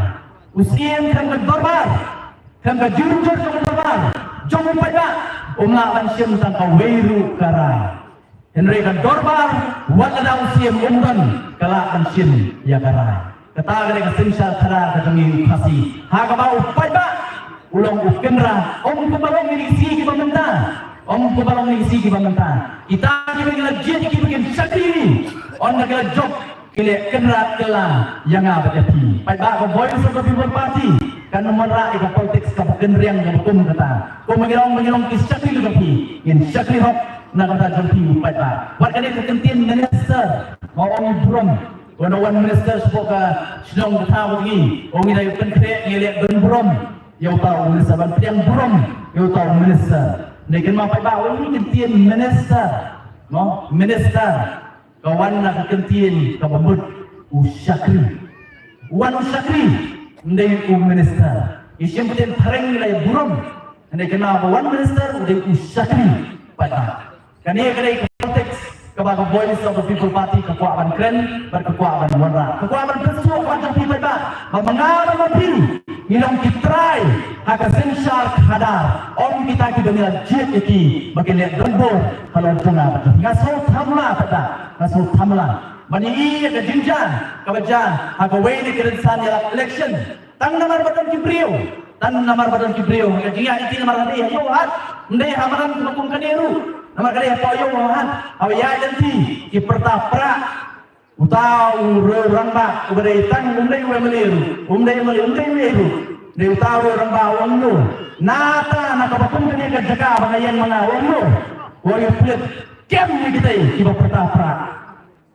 U Siem khlem ka dorbar, khlem ka jurjur jong ka dorbar jong u paidbah um lah ban shim tang kawei ruh ka rai. Hynrei ka dorbar, wat lada u Siem um don, ka lah ban shim ïa ka rai. Kata ka dei ka synshar khadar ka jong ngi u Khasi ha kaba u paidbah u long u kynrad. Ym kumba long ïa ki sngi kiba mynta, ym kumba long ïa ki sngi kiba mynta. Kita kiba ngi la jied, kiba kin shakri, ynda ki la jop ki leh kynrad kylla ïa nga bad ïa phi. Paidbah, ka Voice of the People Party kan ym wanrah ïa ka politics kaba kynriang kaba kum kata. Kumba ngi long, ba ngi long ki shakri ka jong phi, ngin shakri hok na ka bynta jong phi u paidbah. Wat kane ka kyntien minister, ma ong burom. Wan, wan minister shapoh ka shnong ka thaw ka jong ngi, ong ngi dei ban pynkhreh, ngi leh ban burom ïa uta u minister, ban pdiang burom ïa uta u minister. Ngi kynmaw paidbah, wan kyntien minister, no, minister ka wan na ka kyntien kaba mut u shakri. Wan u shakri, ym dei u minister. Ngi shim kyntien phareng ngi leh burom. Hynrei kynmaw ba wan minister u dei u shakri paidbah. Kane ka dei ka politics kaba ka Voice of the People Party ka kwah ban kren bad ka kwah ban wanrah, ka kwah ban pynsuk, ka kwah ban jong phi paidbah, ba ma nga bad ma phi ngi long ki trai ha ka synshar khadar. Ym kita kiba ngi la jied ïa ki ba kin leh donbor halor jong nga bad jong phi. Nga sngewthuh la paidbah, nga sngewthuh la ban ïohi ïa ka jingjia kaba jia ha kawei na ki rynsan ïalap election. Tang namar ba don ki briew, tang namar ba don ki briew, ka jingïaid lynti namar ka dei ha Ïew Hat, ym dei ha madan kiba kum kane ruh. Namar ka dei hapoh Ïew Hat, haba ïaid lynti ki pyrta prah. Uta u riew rangbah uba dei tang, um dei u M L A ruh, um dei M L A, um dei u M L A ruh. Dei uta u riew rangbah u ong no. Nata na kaba kum kane ka jaka ba nga ïeng ma nga, u ong no. U ong ïa pulit, kem ïa kitai kiba pyrta prah.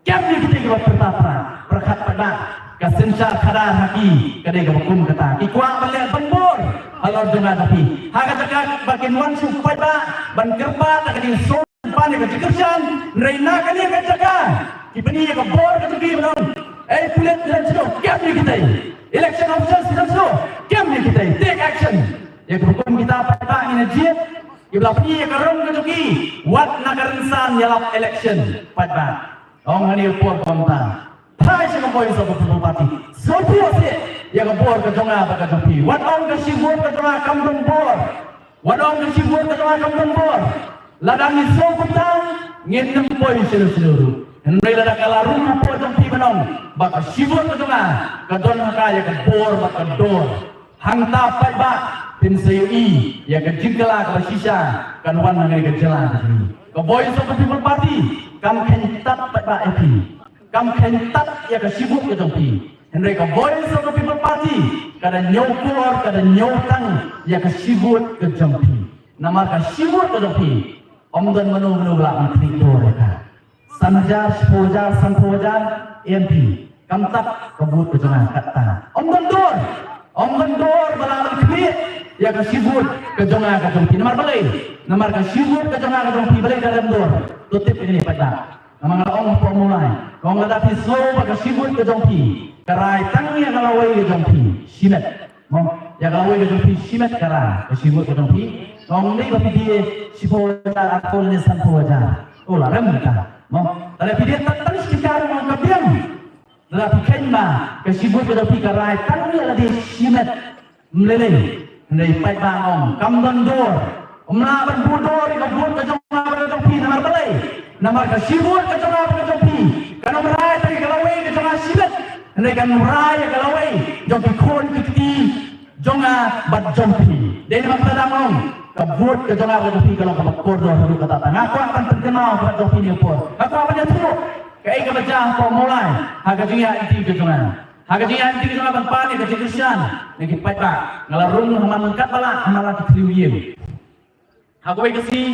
Kem ïa kita kiba pyrta prah. Pyrkhat paidbah, ka synshar khadar ha ki ka dei kaba kum kata. Ki kwah ban leh donbor halor jong nga jong phi. Ha ka jaka ba kin wan shuh paidbah ban kyrpad da ka jingsngew ban ïa ka jingkyrshan, hynrei na kane ka jaka ki pyni ïa ka bor ka jong ki ban ong, ei pulit, ki dang shu kem ïa kitai. Election officials, ki dang shu kem ïa kitai. Take action. Ïa kaba kum kita paidbah ngin ïa jied. Kiba la pyni ïa ka rong ka jong ki wat na ka rynsan ïalap election paidbah. Ong hangne u por kumta. Phai sha ka Voice of the People Party. Sngewthuh seh ïa ka bor ka jong nga bad ka jong phi. Wat ong ka shi vote ka jong nga kam don bor. Wat ong ka shi vote ka jong nga kam don bor. Lada ngi sngew kumta, ngin ym poi shano shano ruh. Hynrei lada ka la rung hapoh jong phi ban ong ba ka shi vote ka jong nga ka don ha ka ïa ka bor bad ka dor. Hangta paidbah phin sa ïohi ïa ka jingkylla kaba shisha kan wan hangne ha ka jylla ka jong ngi. Ka Voice of the People Party kam kheiñ tad paidbah ïa phi. Kam kheiñ tad ïa ka shi vote ka jong phi. Hynrei ka Voice of the People Party ka da ñiewkor, ka da ñiewtang ïa ka shi vote ka jong phi. Namar ka shi vote ka jong phi, ym don mano mano ba lah ban khlieh dor ïa ka. San hajar, shiphew hajar, sanphew hajar M P, kam tad ka vote ka jong nga katta. Ym don dor, ym don dor ba lah ban khlieh ïa ka shi vote ka jong nga ka jong phi. Namar balei? Namar ka shi vote ka jong nga ka jong phi balei ka lem dor? To tip ïa kane paidbah. Namar nga la ong hapoh Mawlai, nga ong lada phi sngew ba ka shi vote ka jong phi ka rai tang ïa ka lawei ka jong phi, shimet. Mo, ïa ka lawei ka jong phi shimet ka rai, ka shi vote ka jong phi. Nga ong dei ba phi die shiphew hajar, arphew ne sanphew hajar. Oh, la rem kata. Mo, lada phi die tang tang shi tyngka ruh nga ong ka biang. Lada phi kheiñ ba ka shi vote ka jong phi ka rai tang ïa lade shimet, ym lei lei. Hynrei paidbah nga ong kam don dor. Ym lah ban buh dor ïa ka vote ka jong nga bad ka jong phi namar balei? Namar ka shi vote ka jong nga bad ka jong phi kan ym rai tang ïa ka lawei ka jong nga shibit, hynrei kan rai ïa ka lawei jong ki khun ki kti jong nga bad jong phi. Dei namar kata nga ong ka vote ka jong nga bad ka jong phi ka long kaba kordor haduh katta. Nga kwah ban pynkynmaw bad jong phi ïa ka por, nga kwah ban ïathuh kaei kaba jia hapoh Mawlai ha ka jingïaid lynti ka jong nga. Ha ka jingïaid lynti ka jong nga ban pan ïa ka jingkyrshan na ki paidbah, nga la rung ha man katba lah, ha man la ki thliew ïing. Ha kawei ka sngi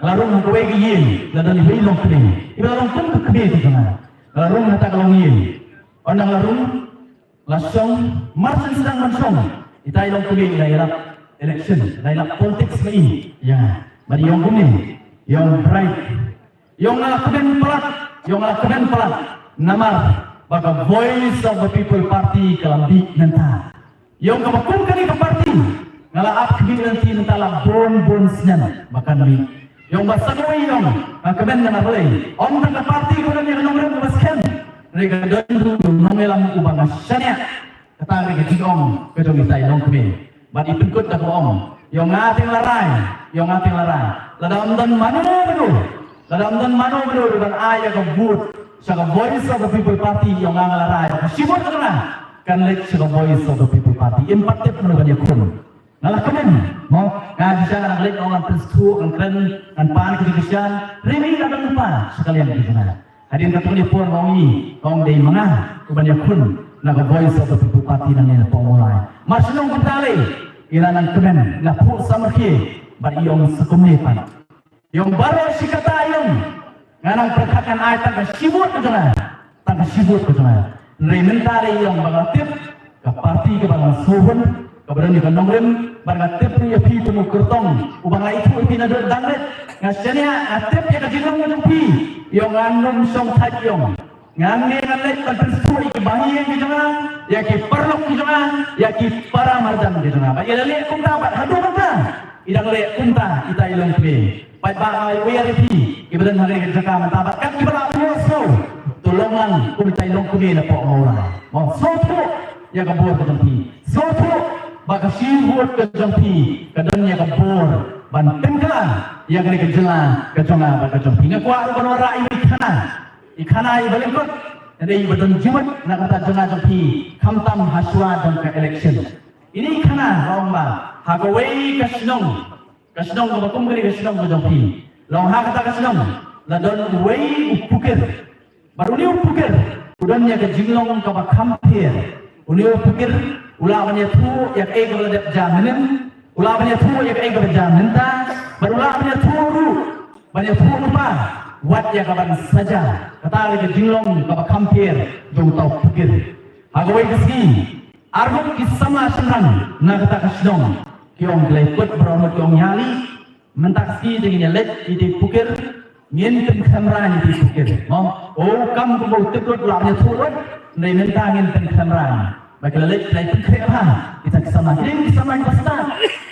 nga la rung ha kawei ka ïing, la don iwei i longkmie, iba la long kum ka kmie ka jong nga. Nga la rung ha kata ka longïing. Ynda nga la rung, la shong, mar shen sdang ban shong, ita i longkmie i la ïalap election, i la ïalap politics ma i ïa nga. Bad i ong kumne, i ong, Bright, i ong, nga la kmen palat, i ong, nga la kmen palat namar ba ka Voice of the People Party ka la mih mynta. I ong, kaba kum kane ka party nga la ap khmih lynti mynta la bun bun snem ba kan mih. I ong, bad sa kawei, i ong, nga kmen namar balei? Ym tang ka party ka don ïa ka nongrim kaba skhem, hynrei ka don ruh u nongïalam uba nga shaniah. Kata ka dei ka jingong ka jong ita i longkmie. Bad i pynkut da kaba ong, i ong, nga te nga la rai, i ong, nga te nga la rai. Lada ym don mano mano, lada ym don mano mano ruh ban ai ïa ka vote sha ka Voice of the People Party, i ong, nga nga la rai. Ka shi vote ka jong nga kan leit sha ka Voice of the People Party. Im pat tip mano ban ïakhun. Nga la kmen, mo, nga shisha nga nang leit, nga nang pynsngewthuh, ngan kren, ngan pan ka jingkyrshan, hynrei la dang lypa sha ka liang ka jong nga. Hadien katto katne por nga ong ïa i, nga ong dei ma nga uban ïakhun na ka Voice of the People Party nangne napoh Mawlai. Mar shu ong kumta lei, i la nang kmen, i la phuh samrkhie bad i ong sa kumne pat. I ong baroh shi katta, i ong, nga nang pyrkhat ngan ai tang ka shi vote ka jong nga, tang ka shi vote ka jong nga. Hynrei mynta lei, i ong, ba nga tip ka party kaba nga sngewhun, kaba don ïa ka nongrim, bad nga tip ruh ïa phi kum u kyrtong uba nga ithuh ïa phi naduh dang rit. Nga shaniah, nga tip ïa ka jinglong ka jong phi. I ong, ngan ym shong thait, i ong. Ngan leit, ngan leit ban pynsngewthuh ïa ki bahaïing ki jong nga, ïa ki paralok ki jong nga, ïa ki para marjan ki jong nga. Bad i la leh kumta bad haduh mynta i dang leh kumta ita i longkmie. Paidbah, nga ai wei ïa phi kiba don ha kane ka jaka mynta bad kat kiba la pynïohsngew, to long lang kum ita i longkmie napoh Mawlai. Mo, sngewthuh ïa ka bor ka jong phi. Sngewthuh ba ka shi vote ka jong phi ka don ïa ka bor ban pynkylla ïa kane ka jylla ka jong nga bad ka jong phi. Nga kwah ruh ban wanrah ïa i khana, i khana iba lyngkot, ïa iba don jingmut na ka bynta jong nga jong phi khamtam ha shuwa jong ka election. Ine i khana la ong ba ha kawei ka shnong, ka shnong kaba kum kane ka shnong ka jong phi, la ong ha kata ka shnong la don uwei u pukir. Bad une u pukir u don ïa ka jinglong kaba kham pher. Une u pukir u lah ban ïathuh ïa kaei kaba la dep jia mynhynnin, u lah ban ïathuh ïa kaei kaba jia mynta, bad u lah ban ïathuh ruh, ban ïathuh lypa wat ïa kaban sa jia. Kata ka dei ka jinglong kaba kham pher jong uta u pukir. Ha kawei ka sngi, arngut ki samla shynrang na kata ka shnong ki ong, ki la ïakut baroh arngut, ki ong, ïa lei, mynta ka sngi te ngin ïa leit ïa ita i pukir, ngin pynkhlem rain ïa ita i pukir. Mo, u kam kumba u tip lut u lah ban ïathuh lut, hynrei mynta ngin pynkhlem rain. Bad ki la leit, ki la pynkhreh bha kita ki samla, ki dei ki samla kiba stad.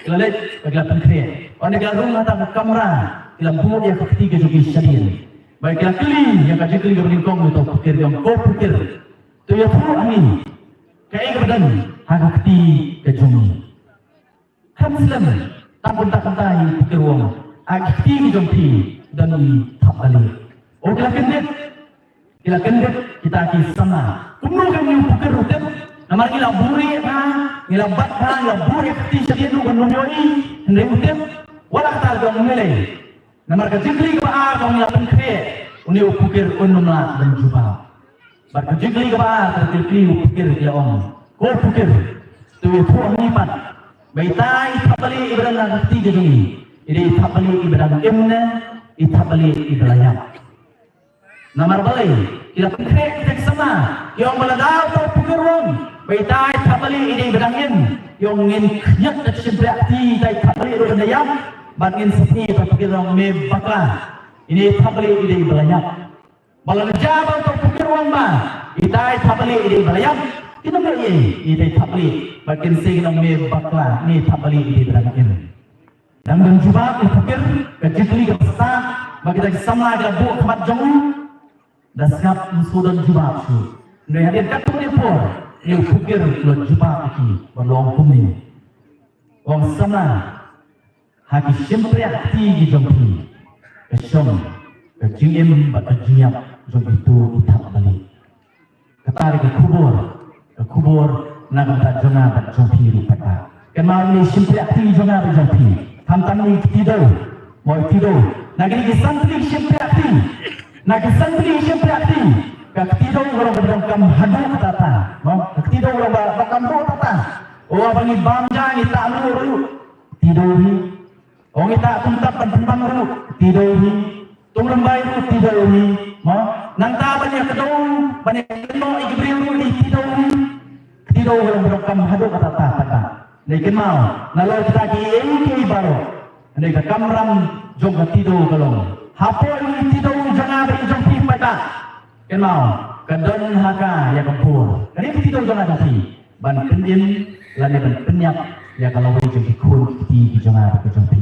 Ki la leit bad ki la pynkhreh. Ynda ki la rung ha kata ka kamra, ki la buh ïa ka kti ka jong ki shadien. Bad ki la kylli ïa ka jingkylli kaba nyngkong ïa uta u pukir, ki ong, ko pukir, to ïathuh ha ngi kaei kaba don ha ka kti ka jong ngi. Khlem slem, tang kumta kumta, i pukir u ong, ha ka kti ka jong phi don i thapbalieh. O, ki la kyndit, ki la kyndit kita ki samla. Kumno kan ïa u pukir u tip? Namar ngi la buhrieh bha, ngi la bat bha, ngi la buh ïa ka kti shadien ruh ban ym ïohi, hynrei u tip. Wat la katta ruh, ong, ym lei. Namar ka jingkylli kaba ar kaba ngi la pynkhreh, une u pukir un ym lah ban jubab. Bad ka jingkylli kaba ar ka la kylli u pukir, ki la ong, ko pukir, to ïathuh ha ngi pat ba ita i thapbalieh iba don ha ka kti ka jong ngi, i dei i thapbalieh iba dang im ne i thapbalieh iba la ïap? Namar balei? Ki la pynkhreh kita ki samla, ki ong ba lada uta u pukir u ong ba ita i thapbalieh i dei iba dang im, ki ong, ngin khñiot da ka shympriah kti ita i thapbalieh ruh ban da ïap, bad ngin sa pyni ïa uta u pukir, ong, me bakla, ine i thapbalieh i dei iba la ïap. Ba lada jia ba uta u pukir u ong ba ita i thapbalieh i dei iba la ïap, kin ym leh ei ita i thapbalieh, bad kin sa ong, me bakla, ine i thapbalieh i dei iba dang im. Dang don jubab u pukir, ka jingkylli kaba stad ba kita ki samla ki la buh ha khmat jong u? Da sngap, ym shu don jubab shuh. Hynrei hadien katto katne por, une u pukir u la jubab ïa ki bad u la ong kumne, u ong, samla, ha ki shympriah kti ki jong phi, ka shong ka jingim bad ka jingïap jong ito i thak balieh. Kata ka dei ka khubor, ka khubor na ka bynta jong nga bad jong phi ruh paidbah. Kynmaw, ine i shympriahti jong nga bad jong phi. Khamtam ine i kti dew, mo, i kti dew. Na kine ki san tylli ki shympriahti, na ki san tylli ki shympriahti, ka kti dew ka long kaba donkam haduh katta katta, mo. Ka kti dew ka long ba donkam haduh katta katta. O, haba ngi bam ja, ngi tah mluh ruh, kti dew hi. O, ngi tah tungtap ban pynbang ruh, kti dew hi. Tungrymbai ruh, kti dew hi. Mo, nangta ban ïa kdew, ban ïa kynnoh ïa ki briew ruh, kti dew hi. Kti dew ka long ba donkam haduh katta katta paidbah. Dei, kynmaw, nalor kita kiei kiei baroh, dei, ka kamram jong ka kti dew ka long, hapoh ine i kti dew jong nga bad jong phi paidbah, kynmaw, ka don ha ka ïa ka bor. Kane ka kti dew jong nga jong phi, ban pynim lane ban pynïap ïa ka lawei jong ki khun ki kti ki jong nga bad ki jong phi.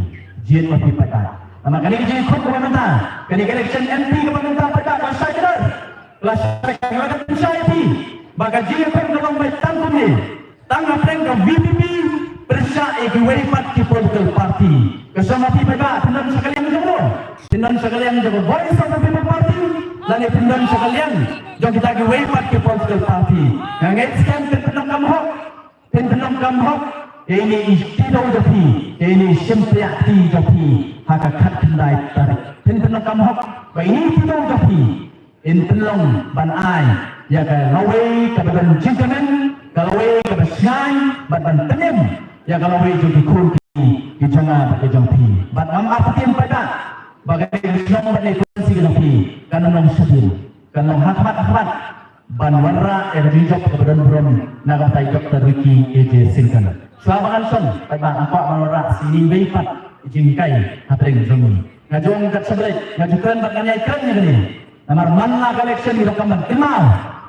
Jied ma phi paidbah. Namar kane ka jingïakhun kaba mynta, kane ka election M P kaba mynta paidbah, ka la shai kdar. Ka la shai kdar, nga kynshai ïa phi ba ka jingïakhun ka long beit tang kumne. Tang hapdeng ka V P P pyrshah ïa kiwei pat ki political party. Ka shong ha phi paidbah, phin don sha ka liang jong u, phin don sha ka liang jong ka Voice of the People Party, lane phin don sha ka liang jong kita kiwei pat ki political party. Nga ngeit skhem phin pyndonkam hok, phin pyndonkam hok ïa ine i kti dew jong phi, ïa ine i shympriahti jong phi ha ka khatkhyndai tarik. Phin pyndonkam hok ba ine i kti dew jong phi in pynlong ban ai ïa ka lawei kaba don jingkmen, ka lawei kaba shngaiñ, bad ban pynim ïa ka lawei jong ki khun ki, ki jong nga bad ki jong phi. Bad ngam artatien paidbah ba kane ka shnong bad kane ka constituency ka jong phi kan long shadien, kan long ha khmat ha khmat ban wanrah ïa ka jingjop kaba don burom na ka bynta i Doctor Ricky A J Syngkon. Shuwa ba ngan shon paidbah, nga kwah ban wanrah sha ine iwei pat i jinghikai hapdeng jong ngi. Nga ju ong kat sha ba leit, nga ju kren bad ngan ïai kren ïa kane. Namar man la ka election ngi donkam ban kynmaw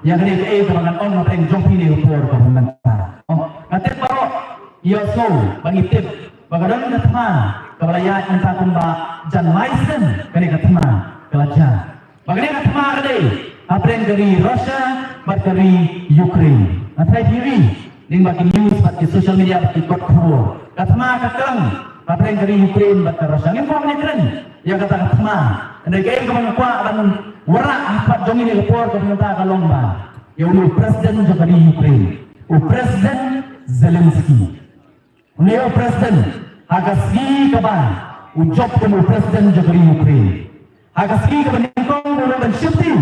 ïa kane kaei kaba ngan ong hapdeng jong phi ha kane ka por kaba mynta. Oh, nga tip baroh ïa u sngewbha ba ngi tip ba ka don ka thma kaba la ïaid mynta kumba jan lai snem kane ka thma ka la jia. Ba kane ka thma ka dei hapdeng ka ri Russia bad ka ri Ukraine. Nga tharai phi ïohi lyngba ki news bad ki social media bad ki kot khubor. Ka thma ka klang hapdeng ka ri Ukraine bad ka Russia. Ngim kwah ban ïakren ïa kata ka thma. Hynrei kaei kaba nga kwah ban wanrah ha khmat jong ngi ha kane ka por kaba mynta ka long ba ïa une u president jong ka ri Ukraine, u President Zelensky. Une u president, ha ka sngi kaba u jop kum u president jong ka ri Ukraine, ha ka sngi kaba nyngkong u la ban shakri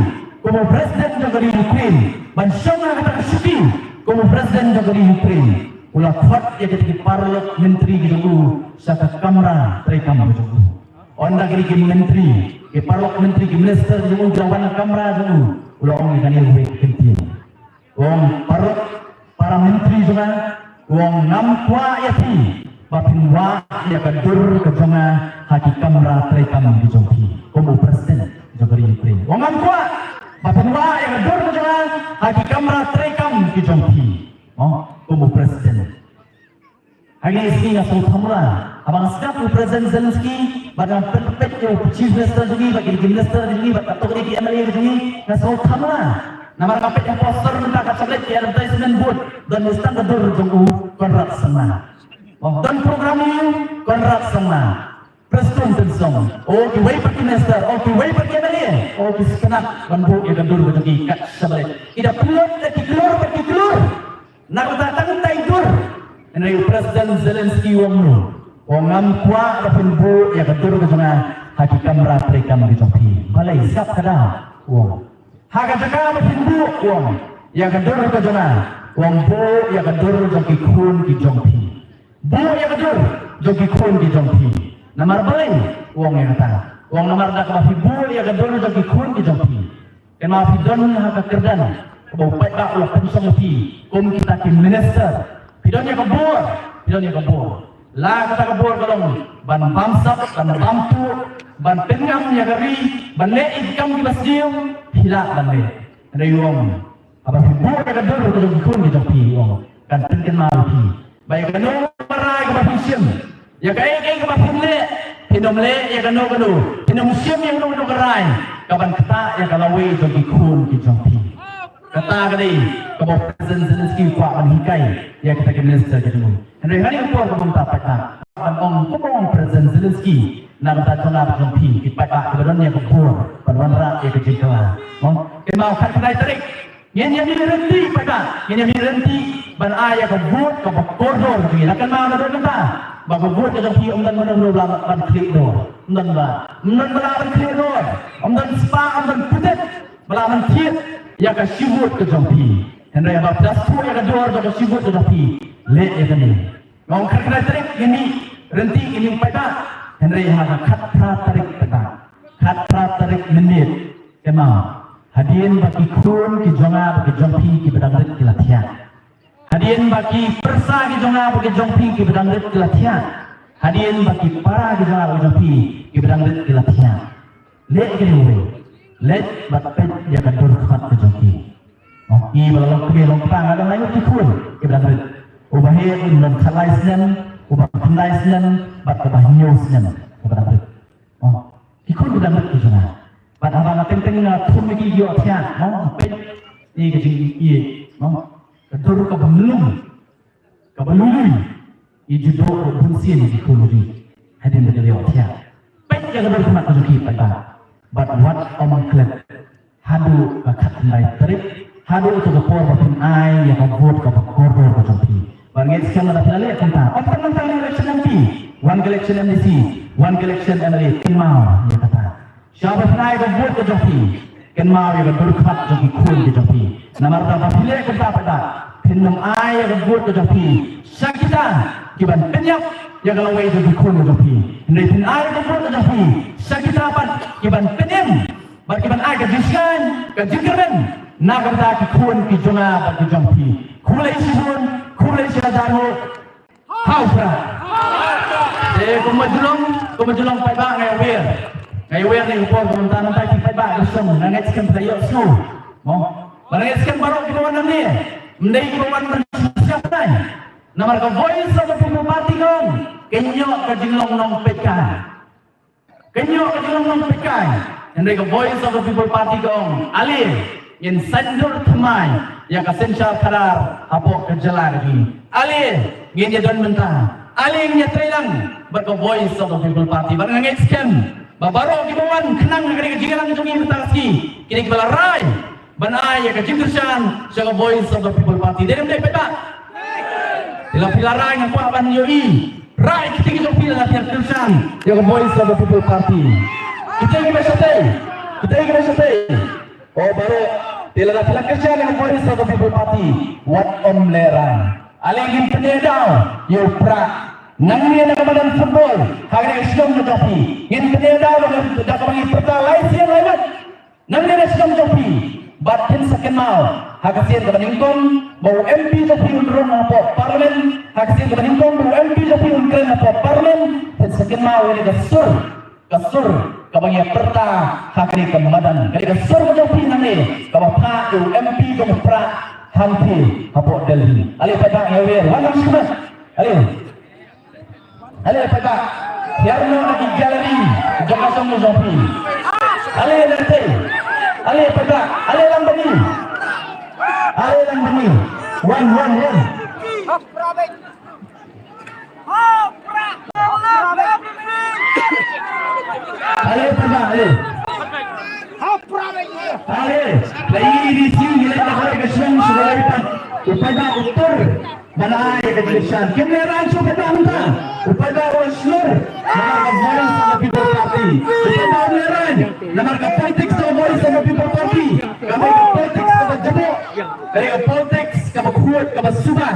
kum u president jong ka ri Ukraine, ban shong ha kata ka shuki kum u president jong ka ri Ukraine, u la khot ïa kita ki paralok myntri ki jong u sha ka kamra treikam ka jong u. Ynda kine ki myntri, ki paralok myntri, ki minister ki jong u ki la wan ha ka kamra jong u, u la ong ïa kane ruh ka ktien. U ong, paralok, para myntri jong nga, u ong, ngam kwah ïa phi ba phin wah ïa ka dur ka jong nga ha ki kamra treikam ki jong phi, kum u president jong ka ri Ukraine. U ong, ngam kwah ba phin wah ïa ka dur ka jong nga ha ki kamra treikam ki jong phi. Oh, kum u president. Ha kine ki sngi nga sngewthuh mula haba nga sngap ïa u President Zelensky bad nga peit peit ïa u Chief Minister jong ngi bad ki Minister jong ngi bad katto katne ki M L A jong ngi, nga sngewthuh mula. Namar nga peit ha poster mynta ka sha leit ki advertisement board, don ïa tang ka dur jong u Conrad Sangma. Don program ïa u Conrad Sangma. Prestone Tynsong, o kiwei pat ki minister, o kiwei pat ki M L A, o ki sngewtynnat ban buh ïa ka dur ka jong ki kat shaba leit. Ki da pynlut da ki klur bad ki klur na ka bynta tang tai dur. Hynrei u President Zelensky u ong, u ong, ngam kwah ba phin buh ïa ka dur ka jong nga ha ki kamra treikam ki jong phi. Balei, sngap ka daw, u ong. Ha ka jaka ba phin buh, u ong, ïa ka dur ka jong nga, u ong, buh ïa ka dur jong ki khun ki jong phi. Buh ïa ka dur jong ki khun ki jong phi. Namar balei u ong ïa kata? U ong namar da kaba phi buh ïa ka dur jong ki khun ki jong phi, kynmaw phi don ha ka kyrdan kaba u paidbah u la pynshong ïa phi kum kita ki minister. Phi don ïa ka bor, phi don ïa ka bor. La kata ka bor ka long ban bamsap, ban bamtuh, ban pynngam ïa ka ri, ban leh ïa ki kam kiba sniew, phi lah ban leh. Hynrei u ong, haba phi buh ïa ka dur ka jong ki khun ki jong phi, u ong, kan pynkynmaw ïa phi ba ïa kano kano ka rai kaba phi shim, ïa kaei kaei kaba phin leh, phin ym leh ïa kano kano, phin ym shim ïa kano kano ka rai kaban ktah ïa ka lawei jong ki khun ki jong phi. Kata ka dei kaba u President Zelensky u kwah ban hikai ïa kita ki minister ki jong u. Hynrei ha kane ka por kaba mynta pat, ban ong kumba ong President Zelensky, Na ka bynta jong nga bad jong phi, ki paidbah kiba don ïa ka bor ban wanrah ïa ka jingkylla. Mo, kynmaw, khatkhyndai tarik ngin ïa mih ryntih paidbah, ngin ïa mih ryntih ban ai ïa ka vote kaba kordor jong ngi. La kynmaw naduh mynta ba ka vote ka jong phi ym don mano mano ba lah ban khlieh dor. Ym don ba, ym don ba lah ban khlieh dor. Ym don spah, ym don putet ba lah ban thied ïa ka shi vote ka jong phi. Hynrei haba phi la spuh ïa ka dor jong ka shi vote ka jong phi, leh ïa kane. Nga ong khatkhyndai tarik ngin mih ryntih, ngin ïa mih paidbah. Hynrei ha ka khatphra tarik paidbah, khatphra tarik mynmiet, kynmaw, hadien ba ki khun ki jong nga bad ki jong phi kiba dang rit ki la thiah, hadien ba ki pyrsa ki jong nga bad ki jong phi kiba dang rit ki la thiah, hadien ba ki para ki jong nga bad ki jong phi kiba dang rit ki la thiah, leh kane kawei, leit bad peit ïa ka dur khmat ka jong ki. Mo, ki ba la long kmie long kpa, nga don lai ngut ki khun kiba dang rit. Uba heh un long khatlai snem, uba khyndai snem bad kaba hynñiew snem kaba dang rit. Mo, ki khun kiba dang rit ki jong nga. Bad haba nga teng teng nga thung ïa ki ïoh thiah, mo, peit ïa ka jingïeit, mo, ka dur kaba mlung, kaba lui lui. Ngi ju duh ruh bunsien ïa ki khun ri hadien ba ki la ïoh thiah. Peit ïa ka dur khmat ka jong ki paidbah. Bad wat ym klet haduh ka khatkhyndai tarik, haduh kato ka por ba phin ai ïa ka vote kaba kordor ka jong phi. Bad nga ngeit skhem lada phi la leh kumta, ym tang mynta election M P, wan ka election M D C, wan ka election M L A, kynmaw ïa kata. Sha ba phin ai ka vote ka jong phi, kynmaw ïa ka dur khmat jong ki khun ki jong phi. Namar ba phi leh kumta paidbah, phin nym ai ïa ka vote ka jong phi sha kita kiban pynïap ïa ka lawei jong ki khun ki jong phi. Hynrei phin ai ïa ka vote ka jong phi sha kita pat kiban pynim bad kiban ai ka jingshngaiñ, ka jingkyrmen na ka bynta ki khun ki jong nga bad ki jong phi. Khublei shibun, khublei shihajar nguh. Ha u Prah. Te kum ba ju long, kum ba ju long paidbah, nga ïawer, nga ïawer ne ka por ba mynta, mynta ki paidbah ka shnong, nga ngeit skhem phi la ïohsngew. Mo, ba nga ngeit skhem baroh kiba wan hangne ym dei kiba wan ban sngewsih. Namar ka Voice of the People Party ka ong, ka ñiuh ka jinglong nongpeitkai. Ka ñiuh ka jinglong nongpeitkai. Hynrei ka Voice of the People Party ka ong, ale ngin saiñdur thymmai ïa ka synshar khadar hapoh ka jylla ka jong ngi. Ale ngin ïa don mynta, ale ngin ïa trei lang bad ka Voice of the People Party. Bad nga ngeit skhem ba baroh kiba wan khnang ha kane ka jingïalang jong ngi mynta ka sngi, kine kiba la rai ban ai ïa ka jingkyrshan sha ka Voice of the People Party. Dei ne ym dei paidbah? Te lada phi la rai, nga kwah ban ïohi rai kti ki jong phi lada phi la kyrshan ïa ka Voice of the People Party. Kita kiba shatei, kita kiba shatei, o baroh, te lada phi la kyrshan ïa ka Voice of the People Party, wat ym lehrain. Ale ngin pynïadaw ïa u Prah nangne na ka madan football ha kane ka shnong ka jong phi. Ngin pynïadaw da kaba ngi pyrta lai sien lai wait. Nangne na shnong jong phi, bad phin sa kynmaw ha ka sien kaba nyngkong ba u M P jong phi un rung hapoh Parliament, ha ka sien kaba nyngkong ba u M P jong phi un kren hapoh Parliament, phin sa kynmaw ïa ka sur, ka sur kaba ngi ïa pyrta ha kane ka madan, kane ka sur ka jong phi nangne kaba phah ïa u M P jong u Prah hangtei hapoh Delhi. Ale paidbah, ngi ïawer, wan nang sngewbha. Ale. Ale paidbah, hiar noh na ki gallery jong ka shnong jong phi. Ale nangtei. Ale paidbah, ale lang bad ngi. Ale lang bad ngi. Wan, wan, wan. Ale paidbah, ale. Ale, la ïohi ïa ki, ngi leit na ka shnong sha ka leit pat. U paidbah u tur ban ai ïa ka jingkyrshan. Kim lehrain shuh paidbah mynta. U paidbah u shlur namar ka Voice of the People Party. U paidbah um lehrain namar ka politics ka Voice of the People Party. Ka dei ka politics kaba jaboh. Ka dei ka politics kaba khuid, kaba suba.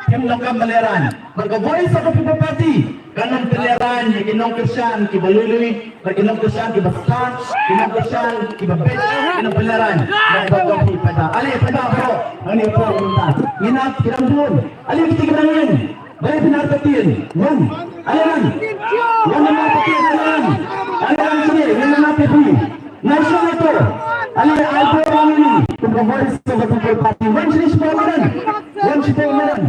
Kim donkam ban lehrain. Bad ka Voice of the People Party kan ym pynlehrain ïa ki nongkyrshan kiba lui lui. Bad ki nongkyrshan kiba stad, ki nongkyrshan kiba beit, kim pynlehrain. Bad bad bad phi paidbah. Ale paidbah baroh, hangne por mynta. Ngin ap ki dang bun. Ale kiti ki dang ïeng. Balei phin artatien? Wan. Ale wan. Wan nang artatien, ale wan. Ale wan shane, ngin nang artatien. Nai shong ato. Ale ai por wan ini. Kum ka Voice of the People Party. Wan shane shapoh madan. Wan shapoh madan.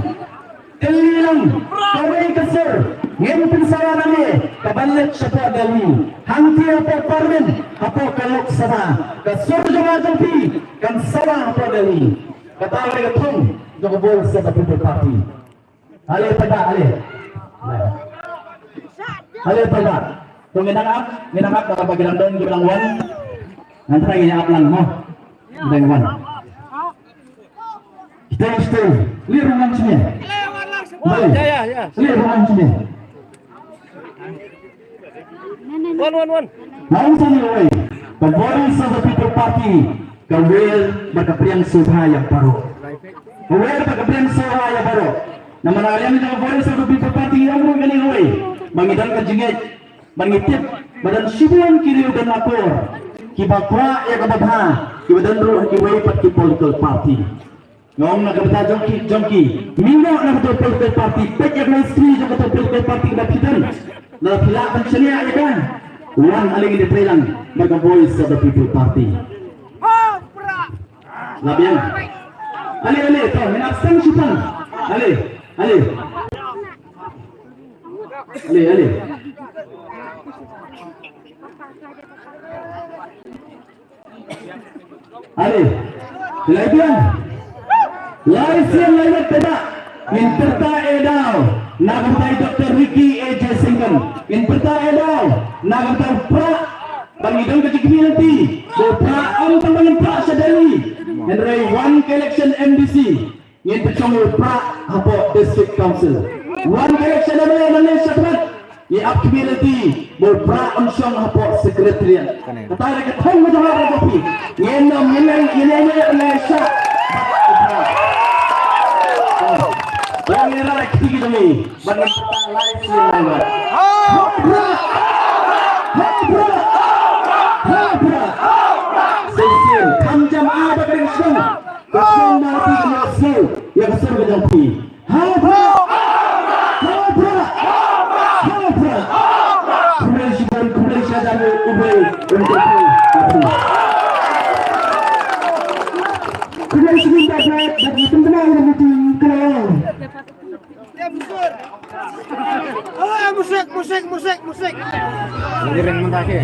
Kylli lang, kawei ka sur ngin pynsawa nangne kaban leit shapoh Delhi. Hangtei hapoh Parliament, hapoh ka Lok Sabha, ka sur jong nga jong phi kan sawa hapoh Delhi. Kata ka dei ka thong jong ka Voice of the People Party. Ale paidbah, ale. Ale paidbah. To ngin nang ap, ngin nang ap, ba ki dang don ki ba dang wan. Ngan try ngin ap lang mo. Dang wan. Kita mesti lihat ruangan sini. Baik. Ya, ya, ya. Lihat ruangan sini. Wan, wan, wan. Langsung away. The Voice of the People Party ka wer bad ka pdiang sngewbha ïa baroh. Ka wer bad ka pdiang sngewbha ïa baroh. Namar ïa ngi ka Voice of the People Party ïa ngi ka dei away. Ba ngi don ka jingngeit ba ngi tip ba don shibun ki riew don akor kiba kwah ïa kaba bha, kiba don ruh kiwei pat ki political party. Nga ong na ka bynta jong ki, jong ki. Mynno na kato political party, peit ïa ka history jong kato political party kaba phi don. Lada phi lah ban shaniah ïa ka, wan ale ngin ïatrei lang bad ka Voice of the People Party. La biang. Ale, ale, to, ngin ap seng shipang. Ale, ale. Ale, ale. Ale, lai biang. Lai sien lai wet peta. Ngin pyrta ïa u daw na ka bynta i Doctor Ricky A J Syngkon. Ngin pyrta ïa u daw na ka bynta u Prah. Ba ngi don ka jingkyrmen lynti ba u Prah, ym tang ba ngin Prah sha Delhi, hynrei wan ka election M D C. Ngin pynshong ïa u Prah hapoh District Council. Wan ka election M L A nangne shakhmat. Ngi ap kyrmen lynti ba u Prah un shong hapoh Secretariat. Kata ka thong ka jong nga ka jong phi. Ngin ym, ngin ym, ngin ym ïa leh sha. Ba ngin ïa leh kti ki jong ngi. Bad ngin pynta lai sien lai wet. Ha u Prah! Ha u Prah! Ha u Prah! Sien sien, kham jam ah ba ka ring shnong. Ka shnong Mawlai ka ïohsngew ïa ka sur ka jong phi. Ha u Prah! Ha u Prah! Ha u Prah! Khublei shibun, khublei shihajar nguh, U Blei un kyrkhu ïa phi. Khublei shibun Bah Brad, bad ngi pynbna ïa ka meeting. Khublei. Musik, musik, musik, musik. Lagi ring mentah ke.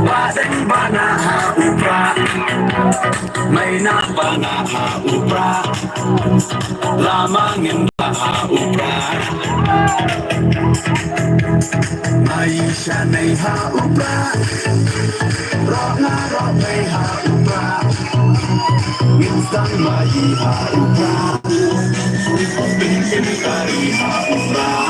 Ba dang bana ha u Prah. Maina bana ha u Prah. Lama ngin ba ha u Prah. Mai sha nei ha u Prah. Roh nga roh nei ha u Prah. Ngin sdang mai ha u Prah. Ngin sdang mai ha u Prah.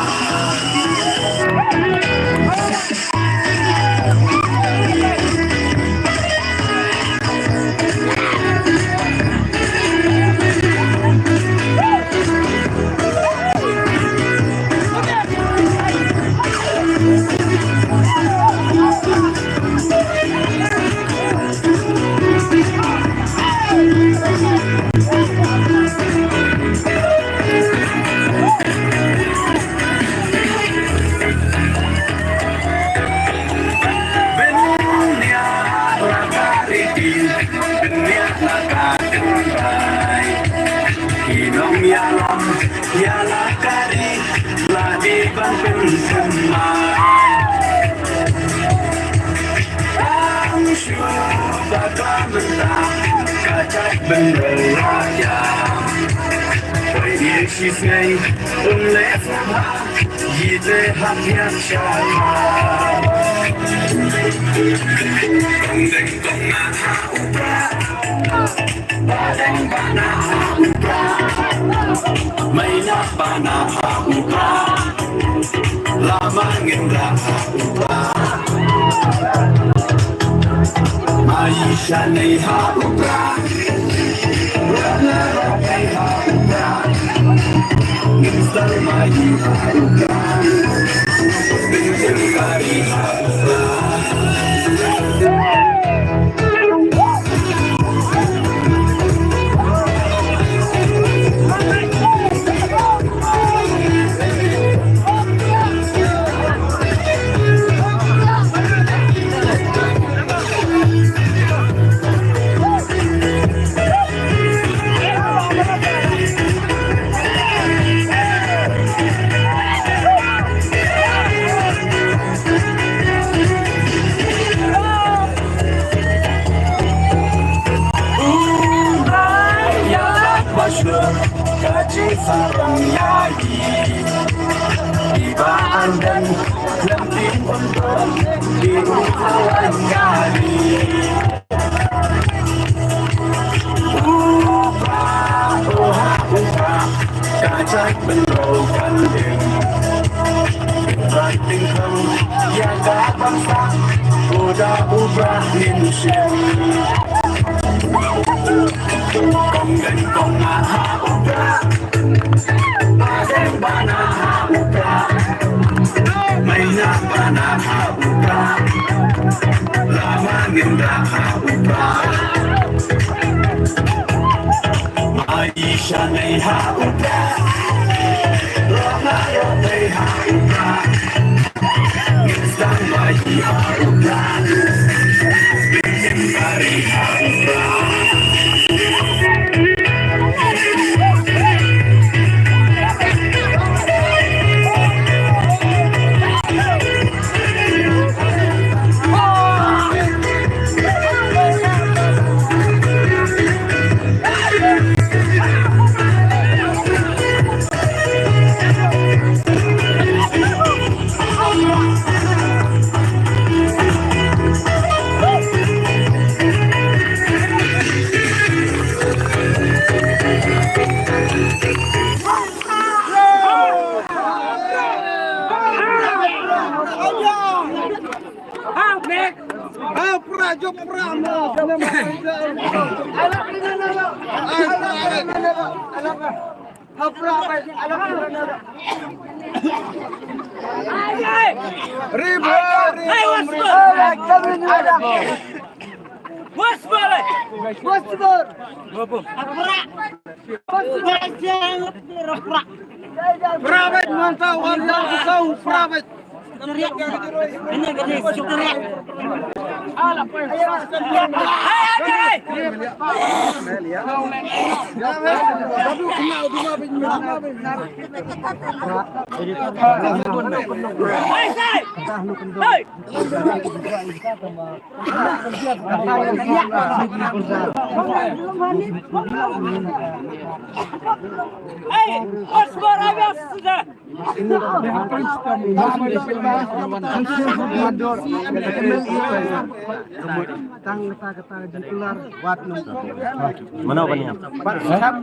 Mano ban ïa?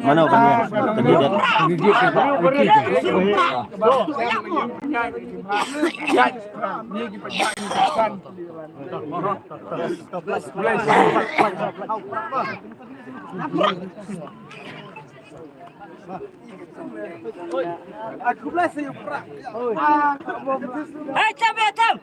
Mano ban ïa? Hey, come here, come.